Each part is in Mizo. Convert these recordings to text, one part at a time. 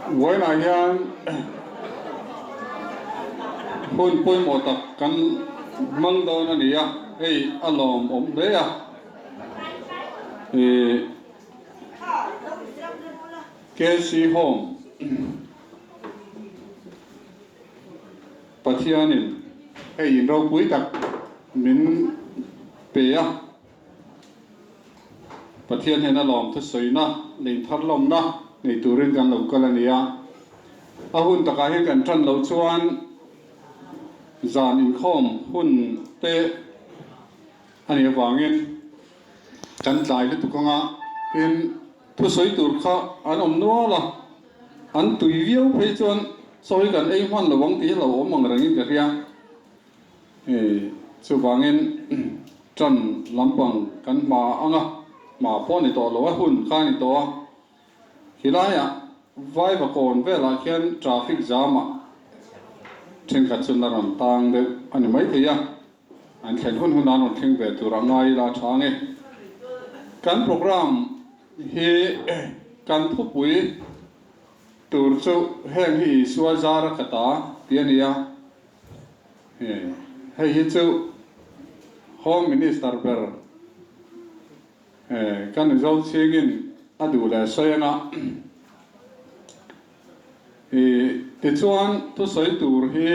Vawiinah hian hun pawimawh tak kan hmang dawn a ni a, hei a lawmawm hle a. KC Home Pathianin hei in ropui tak min pe a. Pathian hian a lawm thusawina lei thar lawmna nei turin kan lo kal a ni a. A hun takah hian kan tan loh chuan zan inkhawm hun te a nih avangin kan tlai lutuk anga tin thusawi tur kha an awm nual a, an tui viau phei chuan sawi kan ei hman lo ang tih hi a lo awm ang rengin ka hria. Chuvangin ṭan lampang kan hma ang a, hma pawh a ni tawh lo a, hun kha a ni tawh a. Khilaiah Vaivakawn velah khian traffic jam-ah ṭhenkhat chu la rawn tang deuh a ni maithei a, an thlen hun hunah an rawn thleng ve tur a ngai ila a ṭha ang e. Kan programme hi kan thupui tur chu heng hi Isua zara ka ta tih a ni a. Hei hi chu Home Minister ber ka Mizo chhingin a duh leh sawi anga tichuan thusawi tur hi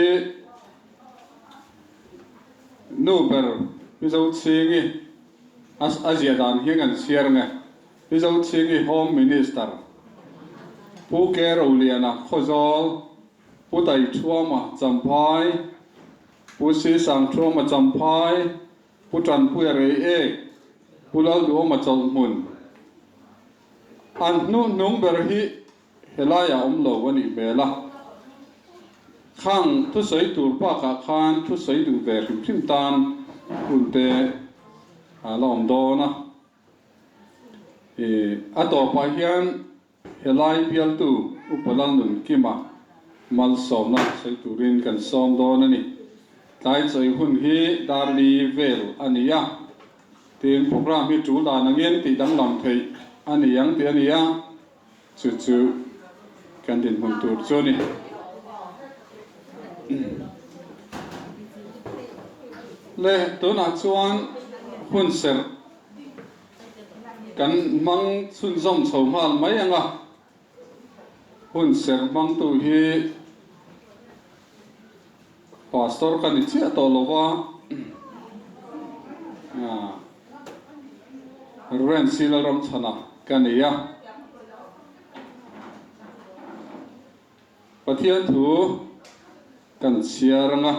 nu ber Mizo chhingi a zia dan hian kan chhiar nge Mizo chhingi Home Minister Pu K Roliana Khawzawl Pu Taithuama Champhai, Pu Sisangthuama Champhai, Pu Tanpuia Reiek, Pu Lalduhawma Chawlhhmun. An hnuhnung ber hi helaiah awm lo a nih hmel a. Khang thusawi tur bakah khan thusawi duh ve hrim hrim tan hun te a la awm dawn a. A tawpah hian Helai bialtu Upa Lalnunkima malsawmna sawi turin kan sawm dawn a ni. Tlai chawi hun hi Darli vel a ni a, tin programme hi tul dan angin tih danglam theih a ni ang tih a ni a, chu chu kan dinhmun tur chu a ni. Le tunah chuan hun serh. Kan hmang chhunzawm chho nghal mai ang a, hun serh hmangtu hi Pastor ka ni chiah tawh lo va, Rev. C. Lalramchhana ka ni a. Pathian thu kan chhiar ang a.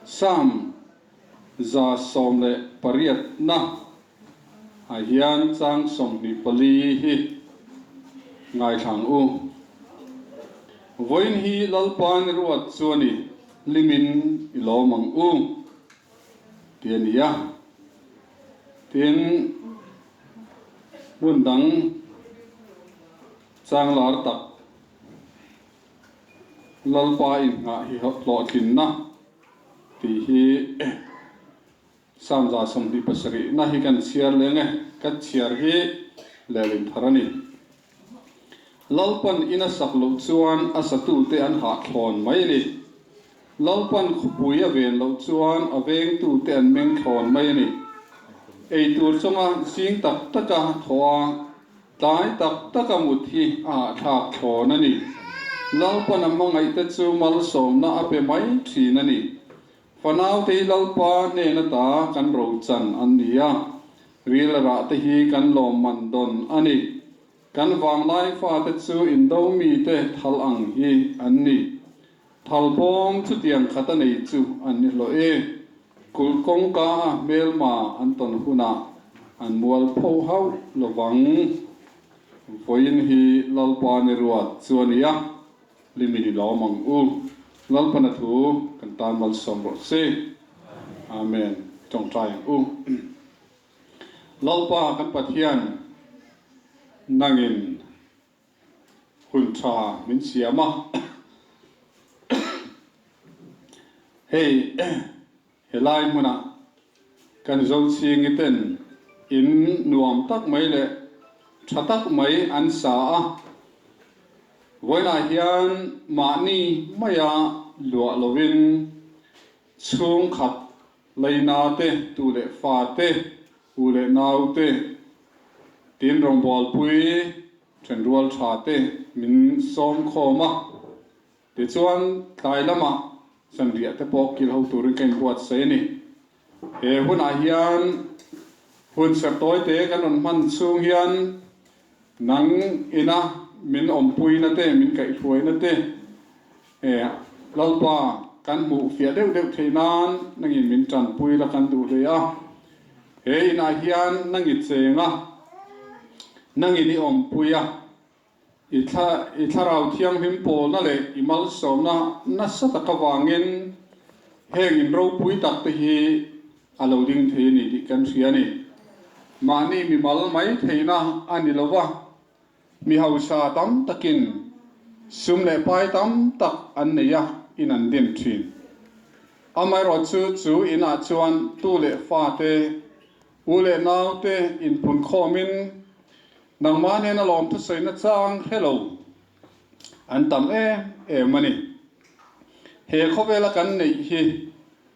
Psalm 118 na ah hian chang 24 hi ngaithlang u. Vawiin hi Lalpa ni ruat chu a ni, hlimin i lawm ang u tih a ni a. Tin, hmun dang chang lar tak Lalpa inngah hi hlawhtlinna tih hi Psalm 27 na hi kan chhiar leng e, ka chhiar hi lehlin thar a ni. Lalpan in a sak loh chuan a satute an hahthlawn mai a ni. Lalpan khawpui a ven loh chuan a vengtute an meng thlawn mai a ni. Eitur chunga zing tak taka thaw a, Tlai tak taka mut hi a hahthlak thlawn a ni. Lalpan a hmangaihte chu malsawmna a pe mai thin a ni. Fanaute hi Lalpa hnen ata kan rochan an ni a, ril rahte hi kan lawmman dawn a ni. Kan vanglai fate chu indo mite thal ang hi an ni. Thal bawm chutiang khat a nei chu an ni hlawh e. Kulh kawngka a hmelma an tawn hunah an mual pho hauh lovang. Vawiin hi Lalpa ni ruat chu a ni a, hlimin i lawm ang u. Lalpana thu kan tan malsawm rawh se. Amen. Tawngtai ang u. Lalpa kan Pathian nangin. Hun tha min siam a, hei helai hmunah kan Zochhingi ten In nuam tak mai leh tha tak mai an sa a. Vawiinah hian mahni maia luah lovin chhungkhat leina te, tu leh fa te, u leh nau te, tin rawngbawlpui thenrual tha te min sawm khawm a. Tichuan tlai lamah zanriah te pawh kil ho turin ka inbuatsaih a ni. He hunah hian hun serh tawite kan rawn hman chhung hian nang ina min awmpuina te, min kaihhruaina te Lalpa kan hmuh fiah deuh deuh theih nan nangin min tanpui la kan duh hle a. He inah hian nangi cheng a, nangin i awmpui a. I thla, i Thlarau Thianghlim pawlna leh i malsawmna nasa tak avangin heng in ropui tak te hi a lo ding thei a ni tih kan hria a ni. Mahni mimal mai theihna a ni lo va, mi hausa tam takin sum leh pai tam tak an nei a, in an din thin. Amaherawhchu chu inah chuan tu leh fate, u leh naute inpunkhawmin Nangmah nena lawm thusawi nachang hre lo an tam em em a ni. He khawvela kan neih hi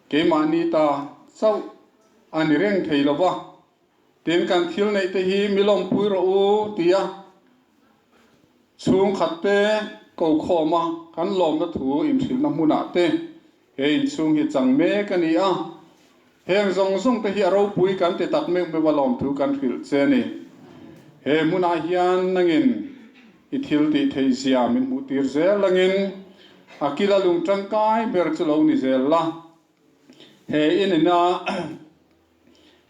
keimahni ta chauh a ni reng thei lo va, tin kan thil neih te hi mi lawmpui rawh u tia chhungkhat te ko khawma kan lawmna thu inhrilhna hmunah te He inchhung hi chang mek a ni a, heng zawng zawng te hi a ropui kan ti tak meuh meuh a lawmthu kan hrilh che a ni. He hmunah hian nangin i thil tih theih zia min hmuh tir zel angin a kila lung tangkai ber chu lo ni zel la. He in ina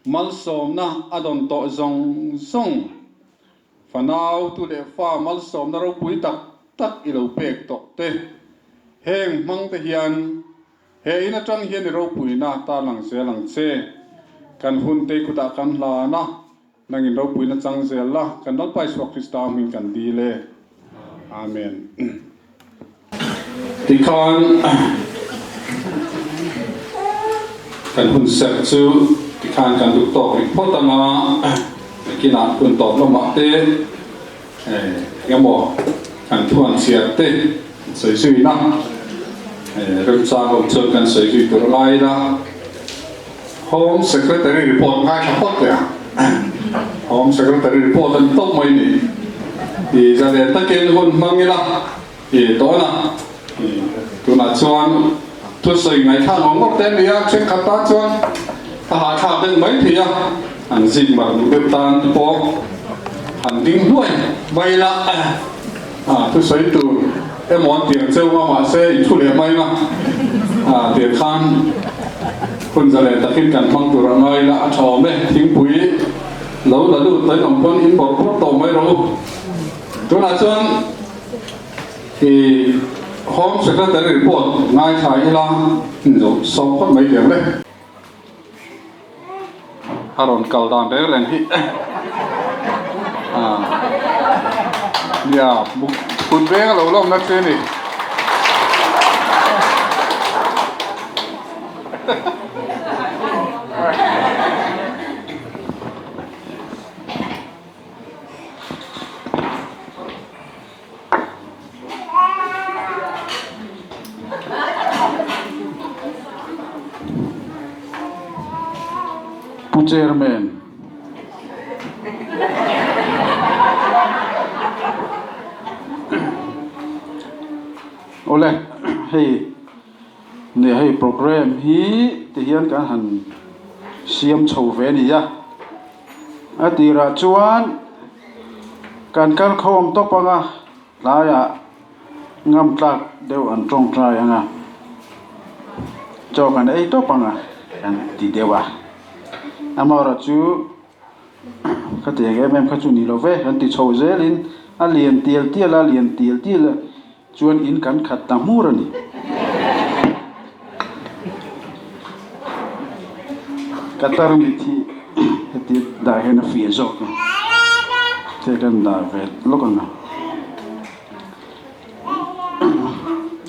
malsawmna a dawn tawh zawng zawng fanau tu leh fa malsawmna ropui tak tak i lo pek tawh te. Heng hmang te hian he in atang hian i ropuina tarlang zel ang che. Kan hun te kutah kan hlan a, nangin ropuina chang zel la, kan Lalpa Isua Krista hming kan dil e. Amen. Tikhan kan hun serh chu tikhan kan duh tawk rih phawt ang a, nakinah hun tawp lamah te engemaw kan thuan chhiar te kan sawi zui na, remchang awm chuan kan sawi zui tur a ngai ila. Home Secretary report ngaithla phawt teh ang. Home Secretary report a ni tawp mai ni. I zalen takin hun hmang ila i tawn a. Tunah chuan thusawi ngaihthlak ngawr ngawr te a ni a, thenkhat tan chuan a hahthlak deuh mai thei a, an zik mar duh deuh tan te pawh han ding hluai mai ila thusawi tur emaw an tiang cheu a mahse i thu leh mai anga tiang khan hun zalen takin kan hmang tur a ngai ila a tha awm e, thingpui lo la lut mai awm pawn in bawrh bawrh tawh mai rawh u. Tunah chuan i Home Secretary report ngaithla ila inzawh sawm phawt mai teh ang le. A rawn kal dan reng reng hi nia kut veng a lo lawm na che ni. Pu Chairman. Awle, hei nia hei program hi tihian kan han siam chho ve a ni a. A tirah chuan kan kal khawm tawp ang a, tlaiah ngam tlak deuh an tawngtai ang a, chaw kan ei tawp ang a kan ti deuh a. Amaherawhchu khatiang em em kha chu ni lo ve, kan ti chho zelin a lian tial tial a, lian tial tial a. Chuan in kan khat ta hmur a ni. Ka tarmit hi heti dah hian a fiah zawk a, hei kan dah ve lawk ang a.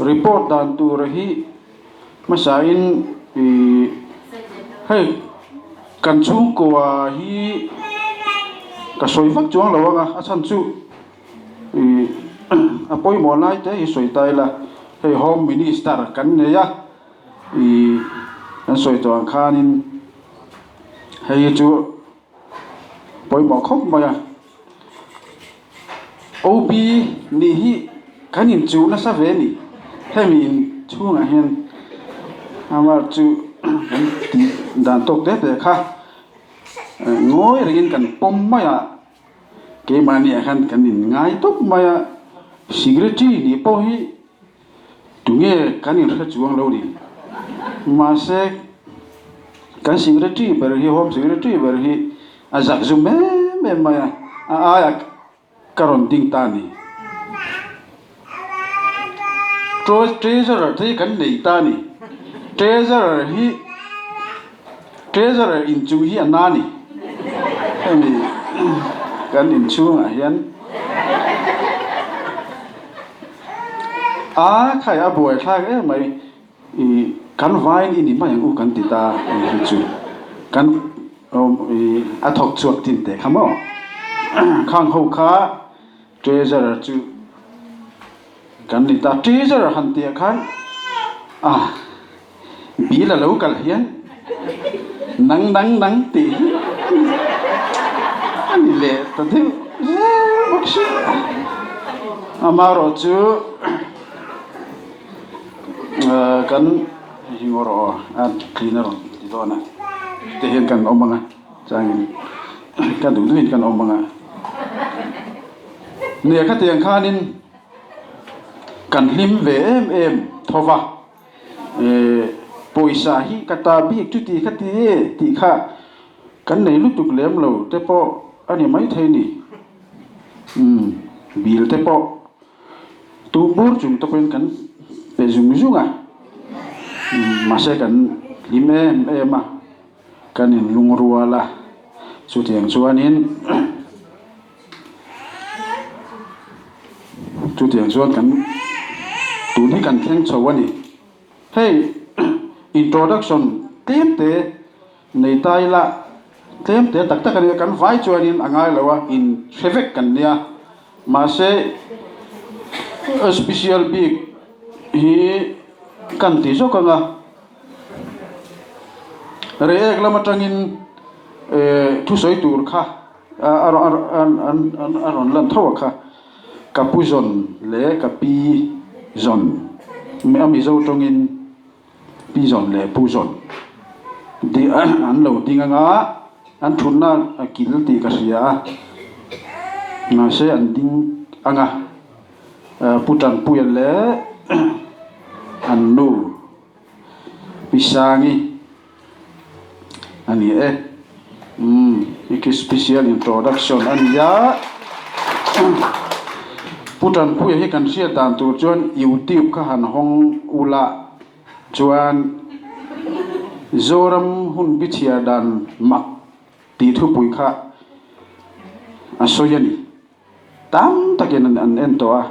Report dan tur hi hmasain ih hei kan chhungkua hi. Ka sawi vak chuang lo ang a, a chhan chu ih a pawimawh lai te hi sawi ta ila, hei Home Minister kan nei a, ih kan sawi tawh ang khanin hei hi chu pawimawh khawp mai a. OB nih hi kan inchuh nasa ve a ni. Hemi in chhungah hian amah chu kan tih dan tawk te te kha ngawi rengin kan pawm mai a, keimahni ah khan kan in ngai tawp mai a, secretary nih pawh hi tunge kan inhre chuang lo ni. Mahse kan secretary ber hi home secretary ber hi A zak zum em em mai a, a aiah ka rawn ding ta a ni. Treasurer te hi kan nei ta a ni. Treasurer hi Treasurer inchung hi a na a ni. Hemi kan inchhungah hian a khai a buaithlak em mai. I kan vain i ni mai ang u kan ti ta hei hi chu kan i a thawk chhuak thin teh kha maw khang ho kha treasurer chu kan ni ta treasurer han tih ah khan a bill a lo kal hian nang nang nang tih hi a ni leh ta deuh zel bawk si amaherawhchu. Kan hi ngaw rawh aw a clean a rawn ti dawn a te hian kan awm ang a chuanin ka duh duhin kan awm ang a nia khatiang khanin kan hlim ve em em tho va eh pawisa hi ka ta bik chuti khati e tih kha kan nei lutuk lem lo te pawh a ni maithei a ni umm bill te pawh. Tu bur chung te pawhin kan pe zung zung a, mahse kan hlim em em a, kan inlungrual a, chutiang chuanin chutiang chuan kan tun hi kan thleng chho a ni. Hei introduction tlem te nei ta ila tlem te tak tak a nia kan vai chuanin a ngai lo a in hre vek kan nia mahse special bik hi kan ti zawk ang a reiek lam atangin eh thusawi tur kha a rawn lan tho a kha. Ka pu zawn leh ka pi zawn, a Mizo tawngin pi zawn leh pu zawn tih an lo ding anga an thutna a kil tih ka hria a, mahse an ding anga Pu Tanpuia leh an nu Pi Sangi. A ni e. Umm hei khi special introduction a ni a. Pu Tanpuia hi kan hriat dan tur chuan youtube kha han hawng ula chuan Zoram hun bi chhiar dan mak tih thupui kha a sawi a ni. Tam takin an en tawh a,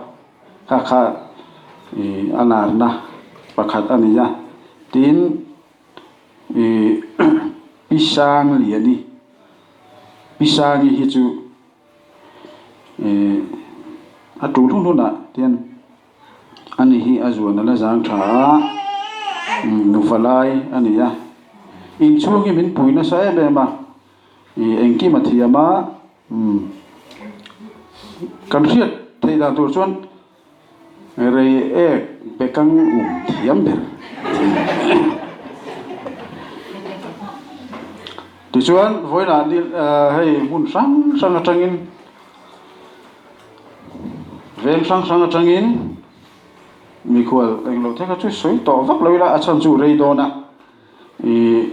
kha kha ih a larna pakhat a ni a. Tin. Ih Pi Sangliani, Pi Sangi hi chu ih a tul hun hunah hian ani hi a zuan a la zang tha a, nufa lai a ni a, inchhung hi min pui nasa em em a, ih engkim a thiam a, kan hriat theih dan tur chuan. Rei ek bekang um thiam ber Tichuan vawiinah hei hmun hrang hrang atangin veng hrang hrang atangin mikhual englo te kha chu sawi tawh vak lo ila a chhan chu rei dawn a ih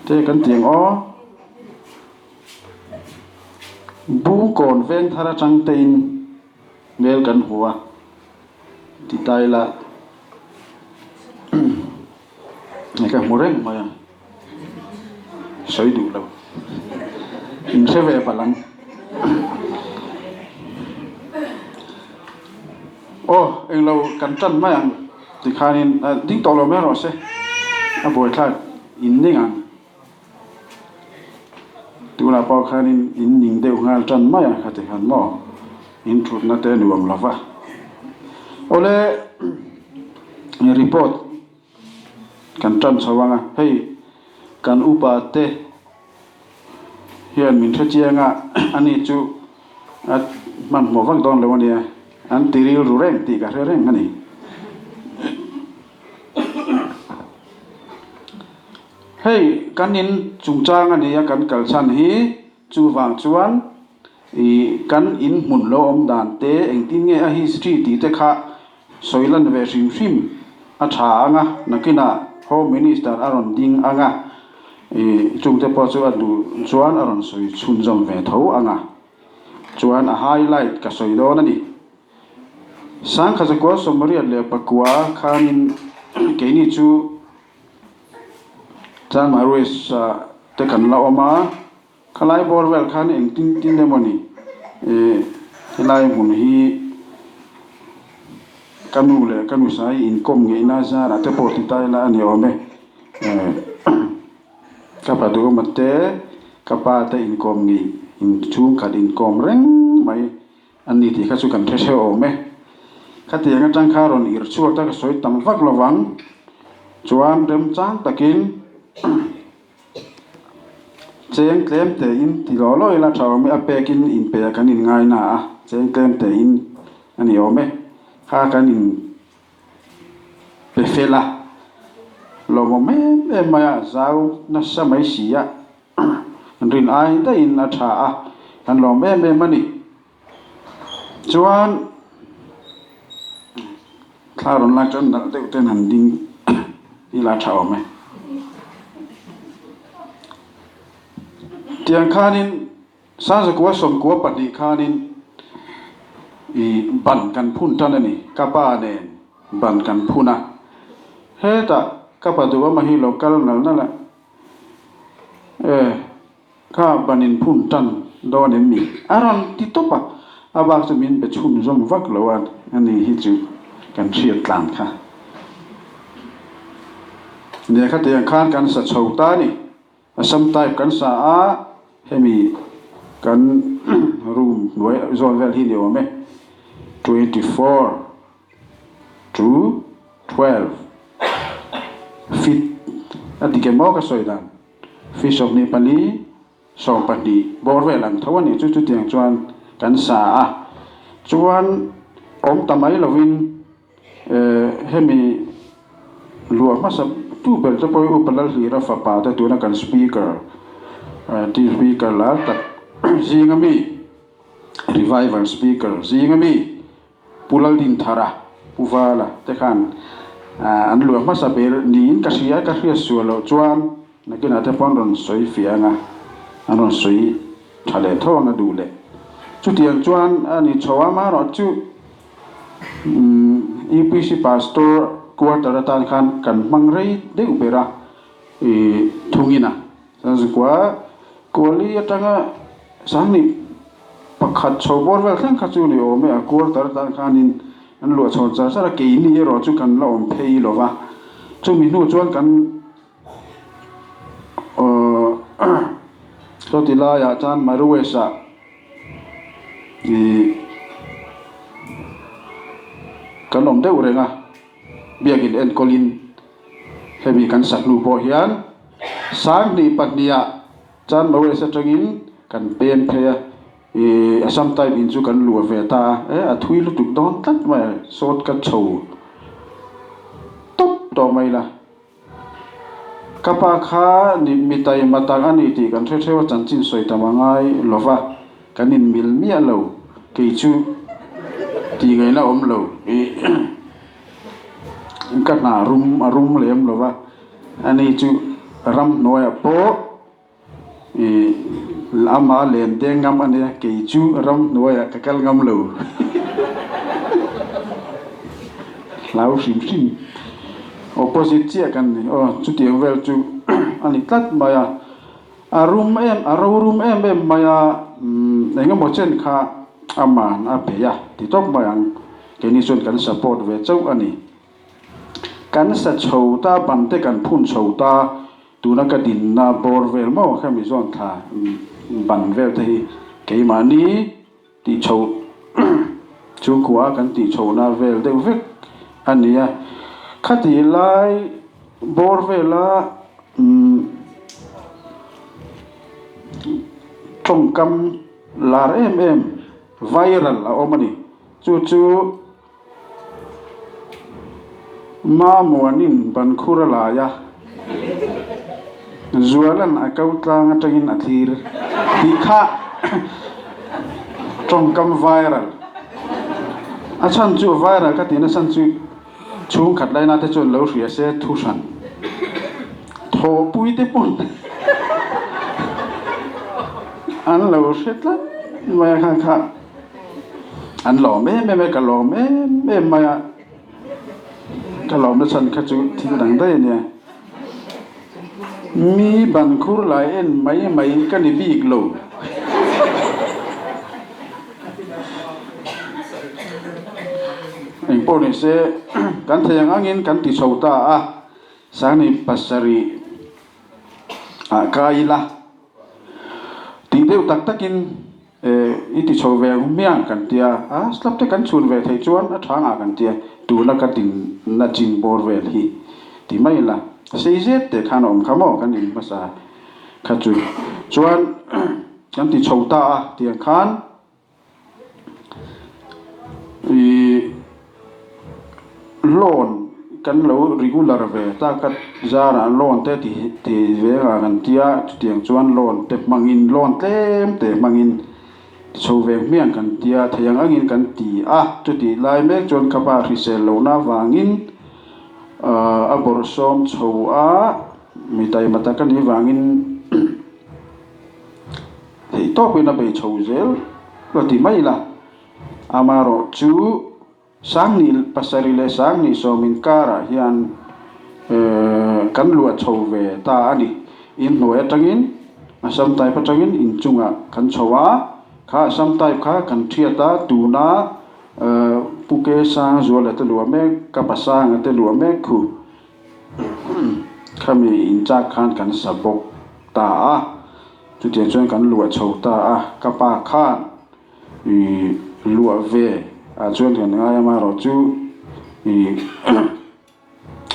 te kan ti ang aw. Bungkawn veng thar atang tein hmel kan hmu a, ti ta ila hei ka hmu reng mai a, sawi duh lo, in hre ve palh ang. Aw englo kan tan mai ang tikhanin ding tawh lo mai rawh se, a buaithlak in ning ang. Tunah pawh khanin in ning deuh nghal tan mai a, khati khan maw in thutna te nuam lo va. Awle report kan tan chho ang a, hei kan upa te hian min hre chiang a, ani chu a hmanhmawh vak dawn lo a nia, an ti rilru reng tih ka hre reng a ni. Hei kan in chungchang a nia kan kal chhan hi chuvang chuan ih kan in hmun lo awm dan te engtin nge a history tih te kha sawi lan ve hrim hrim a tha ang a, nakinah Home Minister a rawn ding ang a, ih chungte pawh chu a duh chuan a rawn sawi chhunzawm ve tho ang a, chuan a highlight ka sawi dawn a ni. Sangkhazakua Sawmriat leh Pakua khanin keini chu Chanmar West ah te kan la awm a, khalai bawr vel khan engtin tin emaw ni ih helai hmun hi ka nu leh ka nusa hi inkawm ngeihna zarah te pawh ti ta ila a ni awm e eh ka pa duhawma te ka pa te inkawm ngeih inchhungkhat inkawm reng mai. A ni tih kha chu kan hre hreu awm e. Khatiang atang kha rawn irh chhuak ta ka sawi tam vak lo vang. Chuan remchang takin cheng tlem tein ti law law ila tha awm e, a pekin inpe ah kan inngai na a, cheng tlem tein a ni awm e. Kha kan in pe fel a, lawmawm em em mai a, zau nasa mai si a. An rin ai daihin a tha a, an lawm em em a ni. Chuan thla rawn lak chuan nalh deuh ten han ding ila tha awm e. Tiang khanin Sangzakua 94 khanin ih ban kan phun tan a ni, ka pa nen ban kan phun a. Hetah ka pa duhawma hi lo kal nalh nalh a. E, kha ban in phun tan dawn em ni? A rawn ti tawp a, a bak chu min be chhunzawm vak lo a, ani hi chu kan hriat tlan kha. Nia khatiang khan kan sa chho ta a ni, Assam type kan sa a, hemi kan room hnuai zawn vel hi ni awm e, 24. To 12 feet a dik em aw ka sawi dan feet 24 12 bawr vel ang tho a nih chu chutiang chuan kan sa a chuan awm ta mai lovin eh hemi luah hmasa tu ber te pawh hi Upa Lalhlira fapa te tuna kan speaker eh speaker lar tak zinga mi revival speaker zinga mi. Pu Laldinthara, Pu Vala te khan an luah hmasa ber niin ka hria, ka hriat sual loh chuan nakinah te pawh an rawn sawi fiah ang a, an rawn sawi tha leh tho ang a duh leh. Chutiang chuan a ni chho a, amaherawhchu UPC Pastor quarter atan khan kan hmang rei deuh ber a, thungin a. Zukua Kuali atanga 21 chho bawr vel thleng kha chu ni awm e, a quarter atan khanin an luah chho char char a, keini erawh chu kan la awm phei lo va, chumi hnu chuan kan aww sawti laiah chuan Maruwes ah ih kan awm deuh reng a, biakin enkawlin hemi kan sa hnu pawh hian. 2002 ah Chan Mawes atangin kan pem phei a, ih Assam type in chu kan luah ve ta a, e a thui lutuk dawn tlat mai a, sawt ka chho tawp tawh mai la. Ka pa kha ni mi taima tak a ni tih kan hre theuh a, chanchin sawi tam a ngai lo va, kan in mil miah lo, kei chu tih ngaihna awm lo, ih ka hna rum a rum lem lo va. Ani chu ramhnuaiah pawh ih ama len deng ngam a nia, kei chu ramhnuaiah ka kal ngam lo. Hlau hrim hrim. Opposite chiah kan ni. Aw, chutiang vel chu a ni tlat mai a. A rum em, a ro rum em em mai a, umm eng emaw chen kha aman a bei a ti tawp mai ang. Keini chuan kan support ve chauh a ni. Kan sa chho ta, ban te kan phun chho ta, tuna ka dinna bawr vel maw kha mi zawn thla. ban vel te hi keimahni tih chho chhungkua kan tih chhohna vel deuh vek a ni a. Khatih lai bawr vela umm tawngkam lar em em viral a awm a ni. Chu chu Mamuanin ban khur a lai a, Zuala'n a ko tlang atangin a thlir tih kha tawngkam viral. A chhan chu viral ka tihna chhan chu chhungkhat laina te chuan lo hria se thu hran thawhpui te pawn an lo hre tlat mai a kha kha. An lawm em em a, ka lawm em em mai a, ka lawmna chhan kha chu thil dang daih a nia. Mi ban khur lai en mai mai ka ni bik lo. Engpawh ni se kan thei ang angin kan ti chho ta a, Sangni pasarih ah ka ila tih deuh tak takin I ti chho ve ang hmiang kan tia a, slab te kan chhun ve theih chuan a tha ngah kan tia, tuna ka dinna chin bawr vel hi ti mai ila sei zet teh khan a awm kha maw kan in hmasa kha chu chuan kan ti chho ta a tiang khan Ih loan kan lo regular ve tak a zarah loan te ti ti ve a kan tia chutiang chuan loan te hmangin loan tlem te hmangin chho ve hmiang kan tia thei ang angin kan ti a chutih lai mek chuan ka pa hrisel lohna avangin ah a bawrhsawm chho a mi taima tak a nih vangin. Theih tawpin a bei chho zel ka ti mai la. Amaherawh chu Sangni pasarih leh Sangni sawm inkarah hian kan luah chho ve ta a ni. Inhnuai atangin Assam type atangin inchungah kan chho a, kha Assam type kha kan thiat a, tuna Pu Ke Sangzuala te luah mek, Ka Pasanga te luah mek khu Khami inchak khan kan sa bawk ta a, chutiang chuan kan luah chho ta a, ka pa khan ih luah ve ah chuan kan ngai a amaherawh chu ih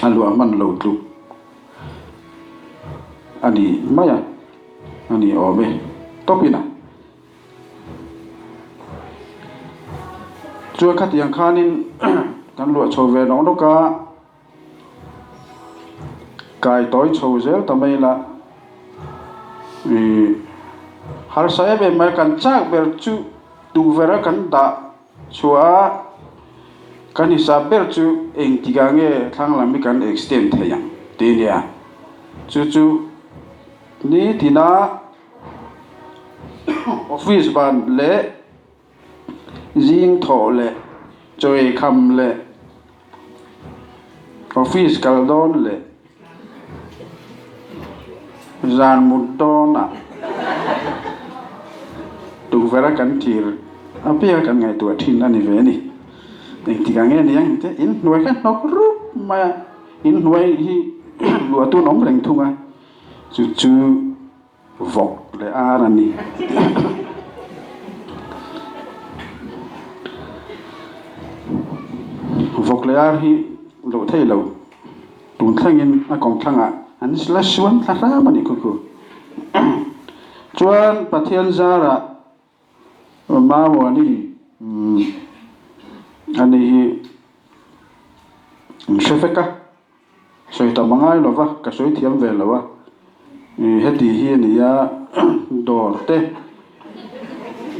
a luah hman lo tluk a ni mai a, a ni awm e tawpin a. Chuan khatiang khanin kan luah chho ve nawk nawk a. Kai tawi chho zel ta mai la ih harsa em em mai kan chak ber chu tukverh a kan dah chhuah a kan hisap ber chu engtikah nge thlang lam hi kan extend thei ang tih a nia chu chu nitina office ban leh. Zing thawh leh chawi kham leh office kal dawn leh zan mut dawnah tukverh a kan thir apiang kan ngaihtuah thin a ni ve a ni. Engtik ang nge ni ang tih inhnuai kha hnawk rup mai a, inhnuai hi luah tun awm reng thung a, chu chu. Vawk leh ar a ni. Vawk leh ar hi loh thei lo tun thlengin a kawmthlangah an la suan thla hram a nih khu khu. Chuan Pathian zarah Mamuani a ni hi an hre vek a. Sawi tam a ngai lo va, ka sawi thiam ve lo a, heti hi a ni a, dawr te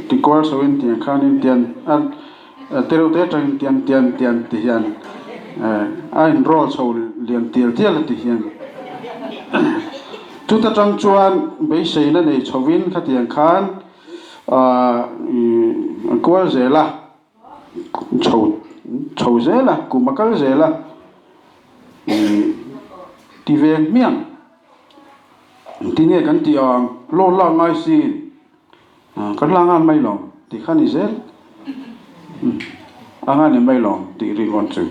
tikual chhoin tiang khanin tian a tereuh te atangin tian tian tian ti hian a in roll chho lian tial tial a ti hian chuta tang chuan beiseina nei chhovin khatiang khan a kual zel a. Chho chho zel a, kum a kal zel a, ih ti ve hmiang tinge kan tih ang loan lak ngai sin kan la ngan mai lo tih kha ni zel a ngan ni mai lo tih ringawn chu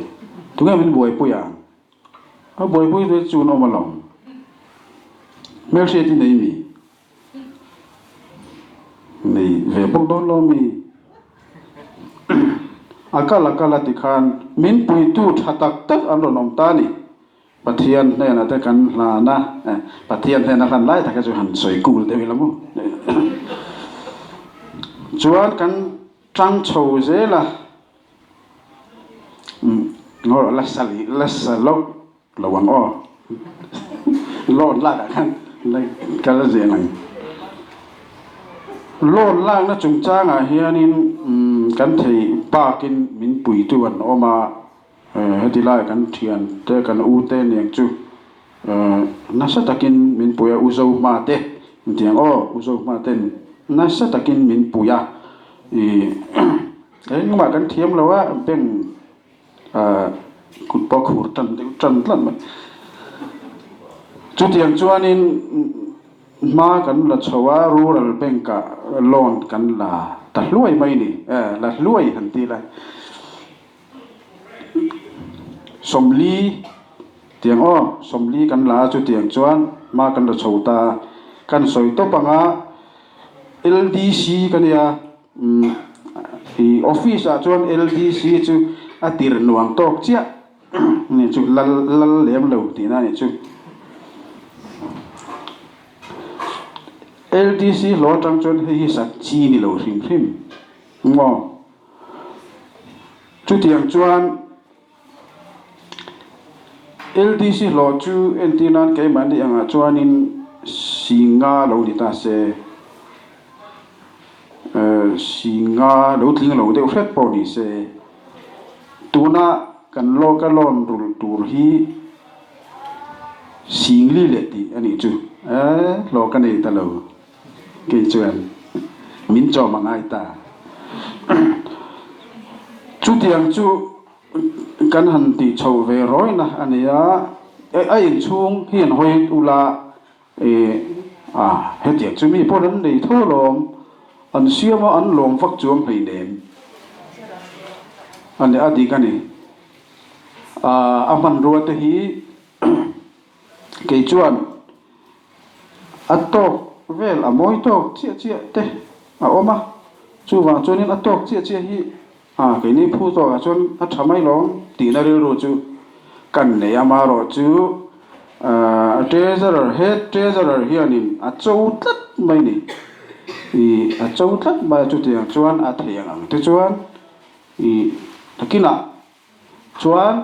tunge min buaipui ang a buaipui ve chu an awm alawm hmelhriat i nei mi. ve bawk dawn lo mi? A kal a kal a tikhan min puitu tha tak tak an rawn awm ta a ni. Pathian hnenah te kan hlan a, Pathian hnena hlan lai tak hi chu han sawi kul deuh ila maw? Chuan kan tang chho zel a, ngaw la sa la sa loh lo ang aw, loan lakah khan la kal zel ang. Loan lakna chungchangah hianin kan thei bakin min puitu an awm a. Heti lai kan thian te kan u te niang chu nasa takin min pui a, u Zohma te intiang aw, u Zohma ten nasa takin min pui a, ih engmah kan thiam lo a, bank kut pawh khur tan deuh tan tlat mai. Chutiang chuanin hma kan la chho a, rural bank ah loan kan la ta hluai mai ni, la hluai han ti ila. Sawmli tiang aw, sawmli kan la a chutiang chuan hma kan la chho ta a, kan sawi tawp ang a, LDC ka nia umm ih office ah chuan LDC chu a tir nuam tawk chiah ni chu lal lal lem lo tihna a nih chu. LDC hlawh atang chuan hei hi sak chi ni lo hrim hrim maw. Chutiang chuan LDC hlawh chu entir nan keimahni angah chuanin Singa lo ni ta se, Singa lo tling lo deuh hret pawh ni se, tuna kan lawka loan rulh tur hi Singli leh tih a nih chu, hlawh ka nei ta lo. Kei chuan min chawm a ngai ta. Chutiang chu kan han tih chhoh ve rawina a ni a, a inchhung hi an hawi ula a hetiang chu mi pawn an nei tho alawm, an siam a an lawm vak chuang hleinem a ni a dik a ni. A hmanrua te hi Kei chuan a tawk vel a mawi tawk chiah chiah te a awm a, chuvang chuanin a tawk chiah chiah hi a keini phu tawkah chuan a tha mai lawm tihna rilru chu kan nei a, amaherawh chu treasurer head treasurer hianin a cho tlat mai ni, ih a cho tlat mai a chutiang chuan a thei ang ang te chuan ih takinah chuan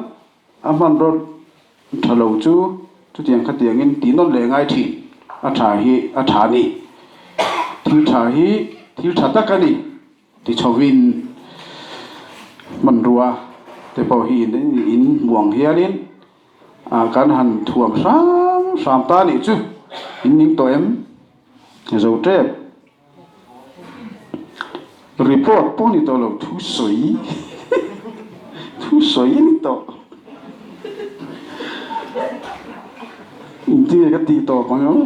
A hmanraw tha lo chu chutiang khatiangin tih nawn leh ngai thin. A tha hi a tha a ni. Thil tha hi thil tha tak a ni ti chhovin hmanrua te pawh hi in hmuh ang hianin kan han thuam hram hram ta a nih chu. In ning tawh em? Zo tep. Report pawh ni tawh lo thusawi thusawi a ni tawh. Engtin nge ka tih tawp ang aw.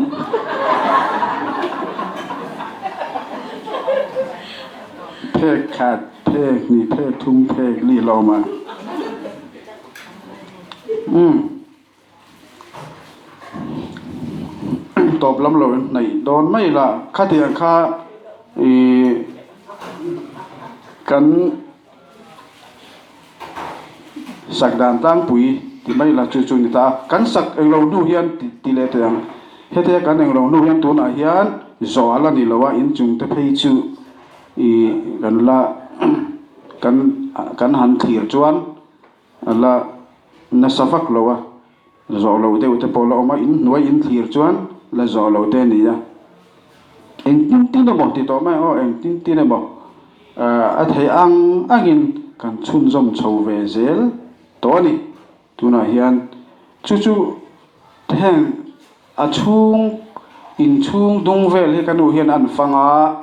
Phek khat, phek hnih, phek thum, phek li lawm a. Umm. Tawp lam lo in hnaih dawn mai la, khatiang kha ih kan sak dan tlangpui ti mai la chu chu ni ta a, kan sak englo hnu hian ti leh teh ang, hetia kan englo hnu hian tunah hian zawh a la ni lo a, inchung te phei chu ih kan la kan kan han thlir chuan. A la nasa vak lo a, zawh loh deuh te pawh la awm a, in hnuai in thlir chuan la zawh loh te a ni a. Engtin tin emaw ti tawh mai ang aw, engtin tin emaw a theih ang angin kan chhunzawm chho ve zel tawh a ni. Tunah hian chu chu heng A chhung inchhung dung vel hi ka nu hian an fang a,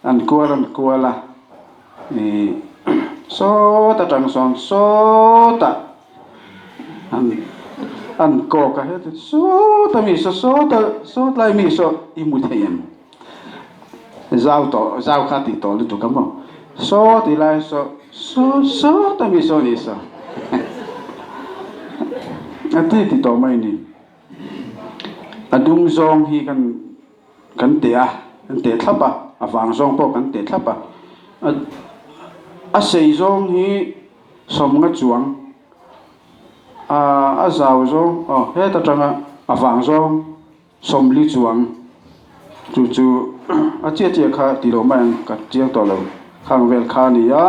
an kual an kual a, ih sawt atang sawn sawtah an an kawk a heti sawta mi saw sawta sawt lai mi saw i hmu thei em zau tawh zau kha tih tawh lutuk a maw saw tih lai saw saw sawta mi saw ni saw a ti ti tawh mai ni. A dung zawng hi kan kan teh a, kan teh thlap a. a vang zawng pawh kan teh thlap a. A sei zawng hi sawmnga chuang a zau zawng aw heta tanga a vang zawng sawmli chuang chu chu a chiah chiah kha tih loh mai ang ka chiang tawh lo khang vel kha a ni a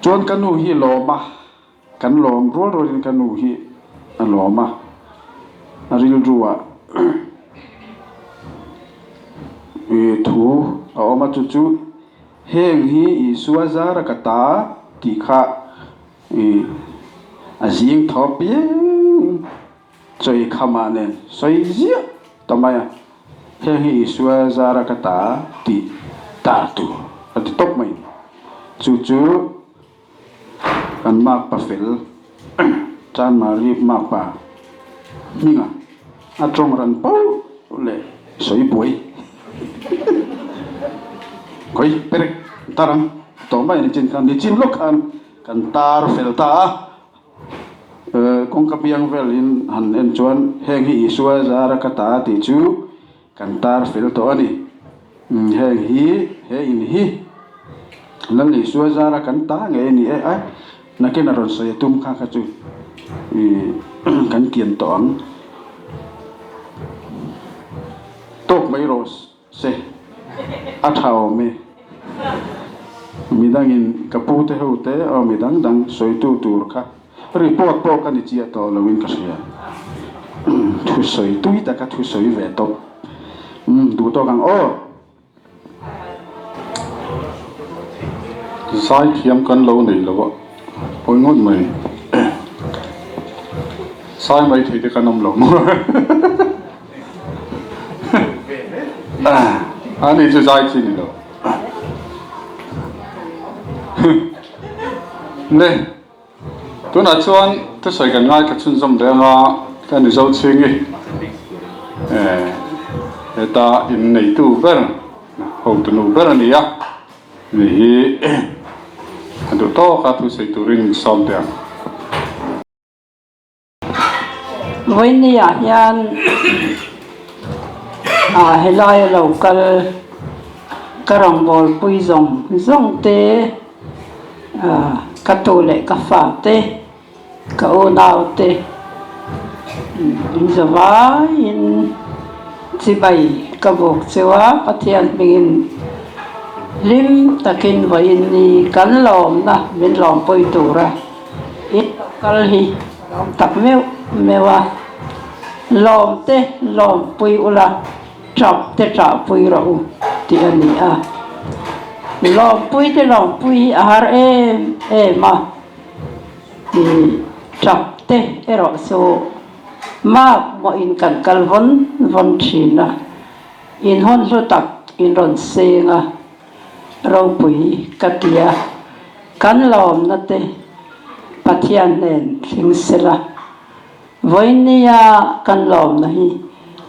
chuan ka nu hi lawm a. Kan lawm rual rualin ka nu hi a lawm a, a rilru ah thu a awm a chu chu heng hi Isua zara ka ta tih kha ih a zing thaw piang chawi khamah nen sawi ziah ta mai a, heng hi Isua zara ka ta tih tar tur a ti tawp mai chu chu. Kan makpa fel Chanmari makpa hminga a tawng ran pauh leh sawi buai khawi perek tar ang tawh mai nichin khan nichin lawk khan kan tar fel ta a kawngka biang vel in han en chuan heng hi Isua zara ka ta tih chu Kan tar fel tawh a ni. Heng hi, he in hi Lal Isua zara kan ta ngei a ni e a, nakin a rawn sawi a tum kha kha chu kan kian tawh ang. Tawk mai rawh se, a tha awm e. Midangin ka pute ho te aw midang dang sawitu tur kha. Report pawh ka ni chiah tawh loin ka hria. Thusawi tui taka thusawi ve tawp. Umm duh tawk ang aw. Zaithiam kan lo nei lo a, pawi ngawt mai. Sai mai thei te kan awm lo maw? Ani chu zai chi ni lo. Le. Tunah chuan thusawi kan ngaithla chhunzawm leh anga ka ni zo chhing i heta in neitu ber hotunu ber a ni a, ni hi a duh tawk a thusawi turin min sawm teh ang. Vawinia hian ah helai a lo kal ka rawngbawlpui zawng zawng te ah ka tu leh ka fa te ka unau te in za vaiin chibai ka buk cheu a Pathian hmingin hlim takin vawiin ni kan lawmna min lawmpui tura. In lo kal hi ka lawm tak meuh meuh a, lawm te lawm pui ula, tap te tah pui rawh u tih a ni a. Lawm pui te lawm pui hi a har em em a, ih tap te erawh chu mak mawhin kan kal vawn vawn thin a, in hawn hlu tak in rawn seng a. Ropui ka ti a, kan lawmna te Pathian hnen thleng sela, vawinia kan lawmna hi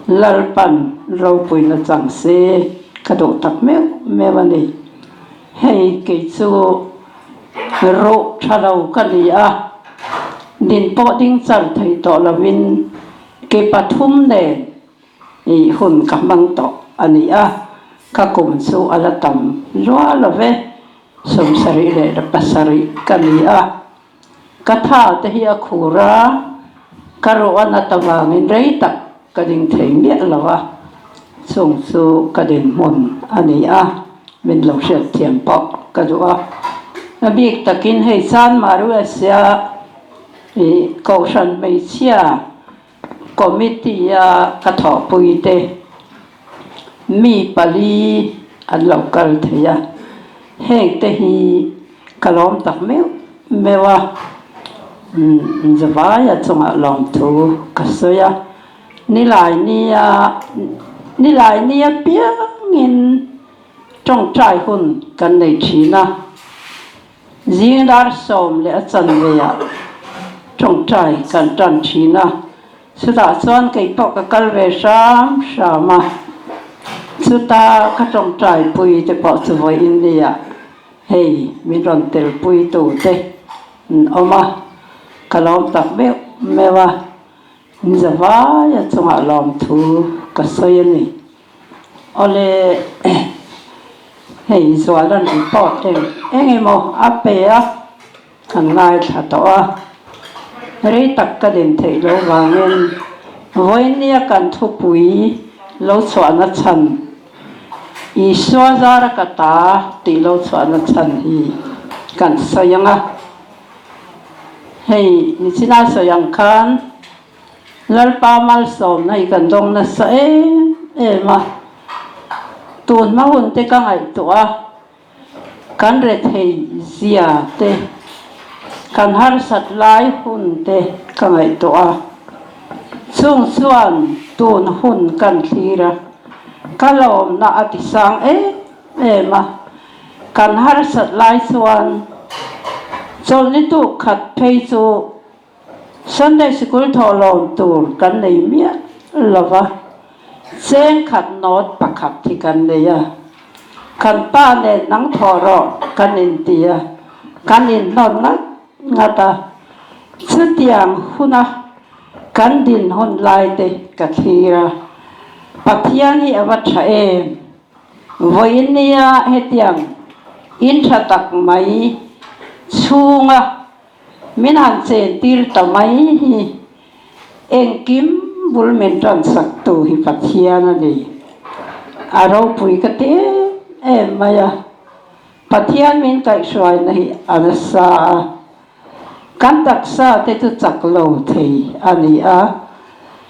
Lalpan ropuina chang se ka duh tak meuh meuh a ni. Hei kei chu ruh tha lo ka ni a, din pawh ding char thei tawh lovin ke pathum nen Ih hun ka hmang tawh a ni a, ka kum chu a la tam lua lo ve, 77 ka ni a, ka tha te hi a khur a, ka ruh a nat avangin rei tak ka ding thei miah lo a, chung chu ka dinhmun a ni a, min lo hriatthiam pawh ka duh a, a bik takin hei Chanmaruasia ih Kohhran hmeichhia Committee-a ka thawhpuite mi pali an lo kal thei a, hengte hi ka lawm tak meuh meuh a, Zavaia chungah lawmthu ka sawi a, nilai nia nilai nia piangin tawngtai hun kan nei thin a. Zing dar sawm leh a chanveah tawngtai kan tan thin a, chutah chuan kei pawh ka kal ve hram hram a, chuta ka tawngtai pui te pawh chu vawiin nia hei min rawn tel pui tu te an awm a, ka lawm tak meuh meuh a, in zavaia chungah lawmthu ka sawi a ni. Awle. Hei Zuala'n report eng eng emaw a pe a, kan ngaithla tawh a. Rei tak ka din theih loh vangin vawinia kan thupui lo chhuahna chhan Isua zara ka ta tih lo chhuahna chhan hi kan sawi ang a. Hei nichina sawi ang khan Lalpa malsawmna hi kan dawng nasa em em a, tun hma hun te ka ngaihtuah a, kan rethei zia te, kan harsat lai hun te ka ngaihtuah a, chung chuan tun hun kan thlir a, ka lawmna a ti sang em em a, kan harsat lai chuan chawlhni tuk khat phei chu Sunday sikul thawhlawm tur kan nei miah lo va, cheng khat nawt pakhat hi kan nei a. Kan pa nen nang thawh rawh kan inti a, kan inhnawn ngat ngat a. Chutiang huna kan din hun lai te ka thlir a, Pathian hi a va tha em? Vawiin nia hetiang in tha tak mai chhunga Min han chen tir ta mai hi engkim bul min tan sak tu hi Pathian a ni. A ropui ka ti em em mai a, Pathian min kaihhruaina hi a nasa a, kan taksa te chu chak lo thei a ni a,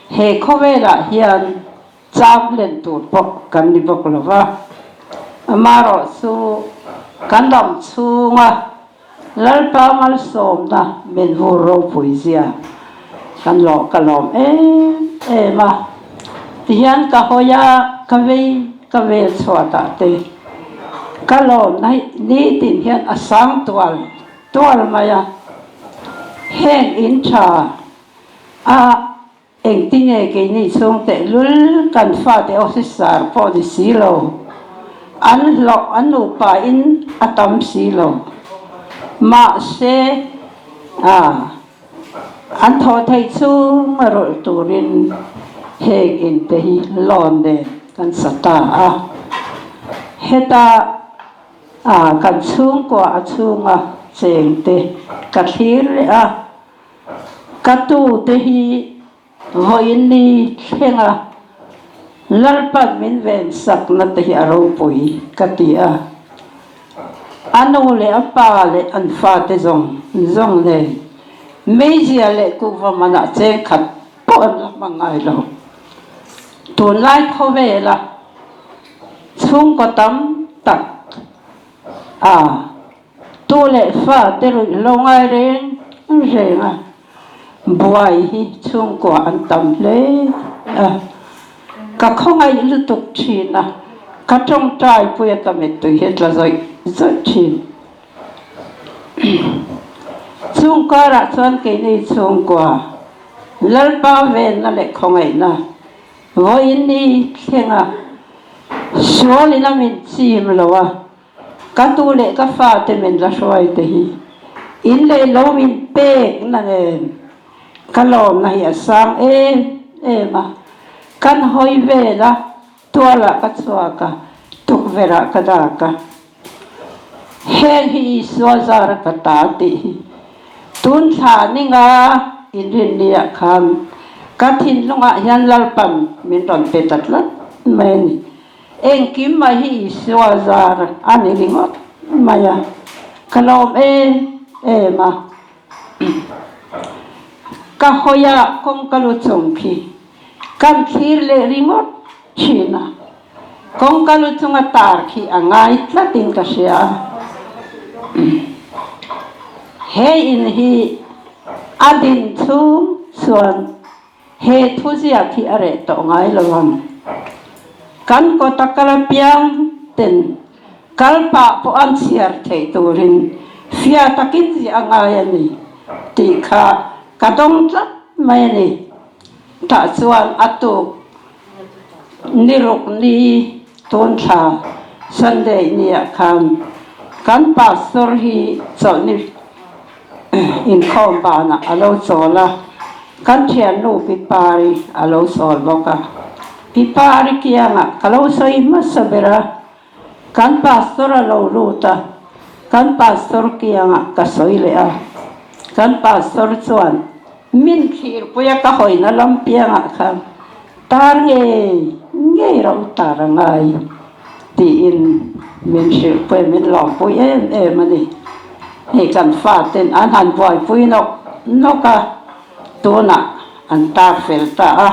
he khawvelah hian cham len tur pawh kan ni bawk lo va, amaherawhchu kan dam chhunga Lalpa malsawmna min vur ropui zia kan lawh ka lawm em em a, tihian ka hawi a, ka vei ka vel chhuatah te ka lawmna hi nitin hian a sang tual tual mai a, heng in tha a Engtinge keini chhung tehlul kan fate officer pawh ni si lo, an hlawh an nupa in a tam si lo. Mahse, a an thawh theih chhung a rawlh turin heng in te hi loan nen kan sa ta a. Heta a kan chhungkua a chhunga cheng te ka thlir leh a. Ka tute hi vawiin ni thleng a, Lalpan min ven sakna te hi a ropui ka ti a. A nu leh a pa leh an fate zawng zawng nen meizia leh kuhva manah cheng khat pawh an la hmang ngai lo. Tunlai khawvela chhungkaw tam tak a. Tu leh fa te ruih lo ngai reng reng a, buai hi chhungkua an tam hle a, ka khawngaih lutuk thin a, ka tawngtai pui a ka mittui hi a tla zawih zawih thin. Chung karah chuan keini chhungkua Lalpa venna leh khawngaihna vawiin ni thleng a, sualin a min chim lo a, Ka tu leh ka fate min la hruai te hi in leh lo min pek na nen ka lawmna hi a sang em em a, kan hawi vel a, tualah ka chhuak a, tukverhah ka dak a, heng hi Isua zara ka ta tih hi tun thla ninga inrinniah khan ka thinlungah hian Lalpan min rawn pe ta tlat mai a ni. Engkim mai hi Isua zar a ni ringawt mai a, ka lawm em em a. Ka hawi a kawngka lu chung khi kan thlir leh ringawt thin a, kawngka lu chunga tar khi a ngai tlatin ka hria a. He in hi a din chhung chuan He thuziak hi a reh tawh ngai lo ang. Kan kawta kal apiang ten kal pah pawh an chhiar theih turin fia takin ziah a ngai a ni tih kha ka dawng tlat mai a ni. Tah chuan a tuk ni ruk ni tun thla Sunday niah khan kan pastor hi chawlhni Inkhawm banah a lo chawl a, kan thiannu Pi Pari a lo sawl bawk a. Pi Pari kiangah ka lo sawi hmasa ber a. Kan pastor a lo lut a, kan pastor kiangah ka sawi leh a. Kan pastor chuan min thlirpui a ka hawina lam piangah khan tar ngei ngei ro tar a ngai tiin min hrilhpui a, min lawmpui em em a ni. Hei kan faten an han buaipui nawk nawk a, tunah an tar fel ta a.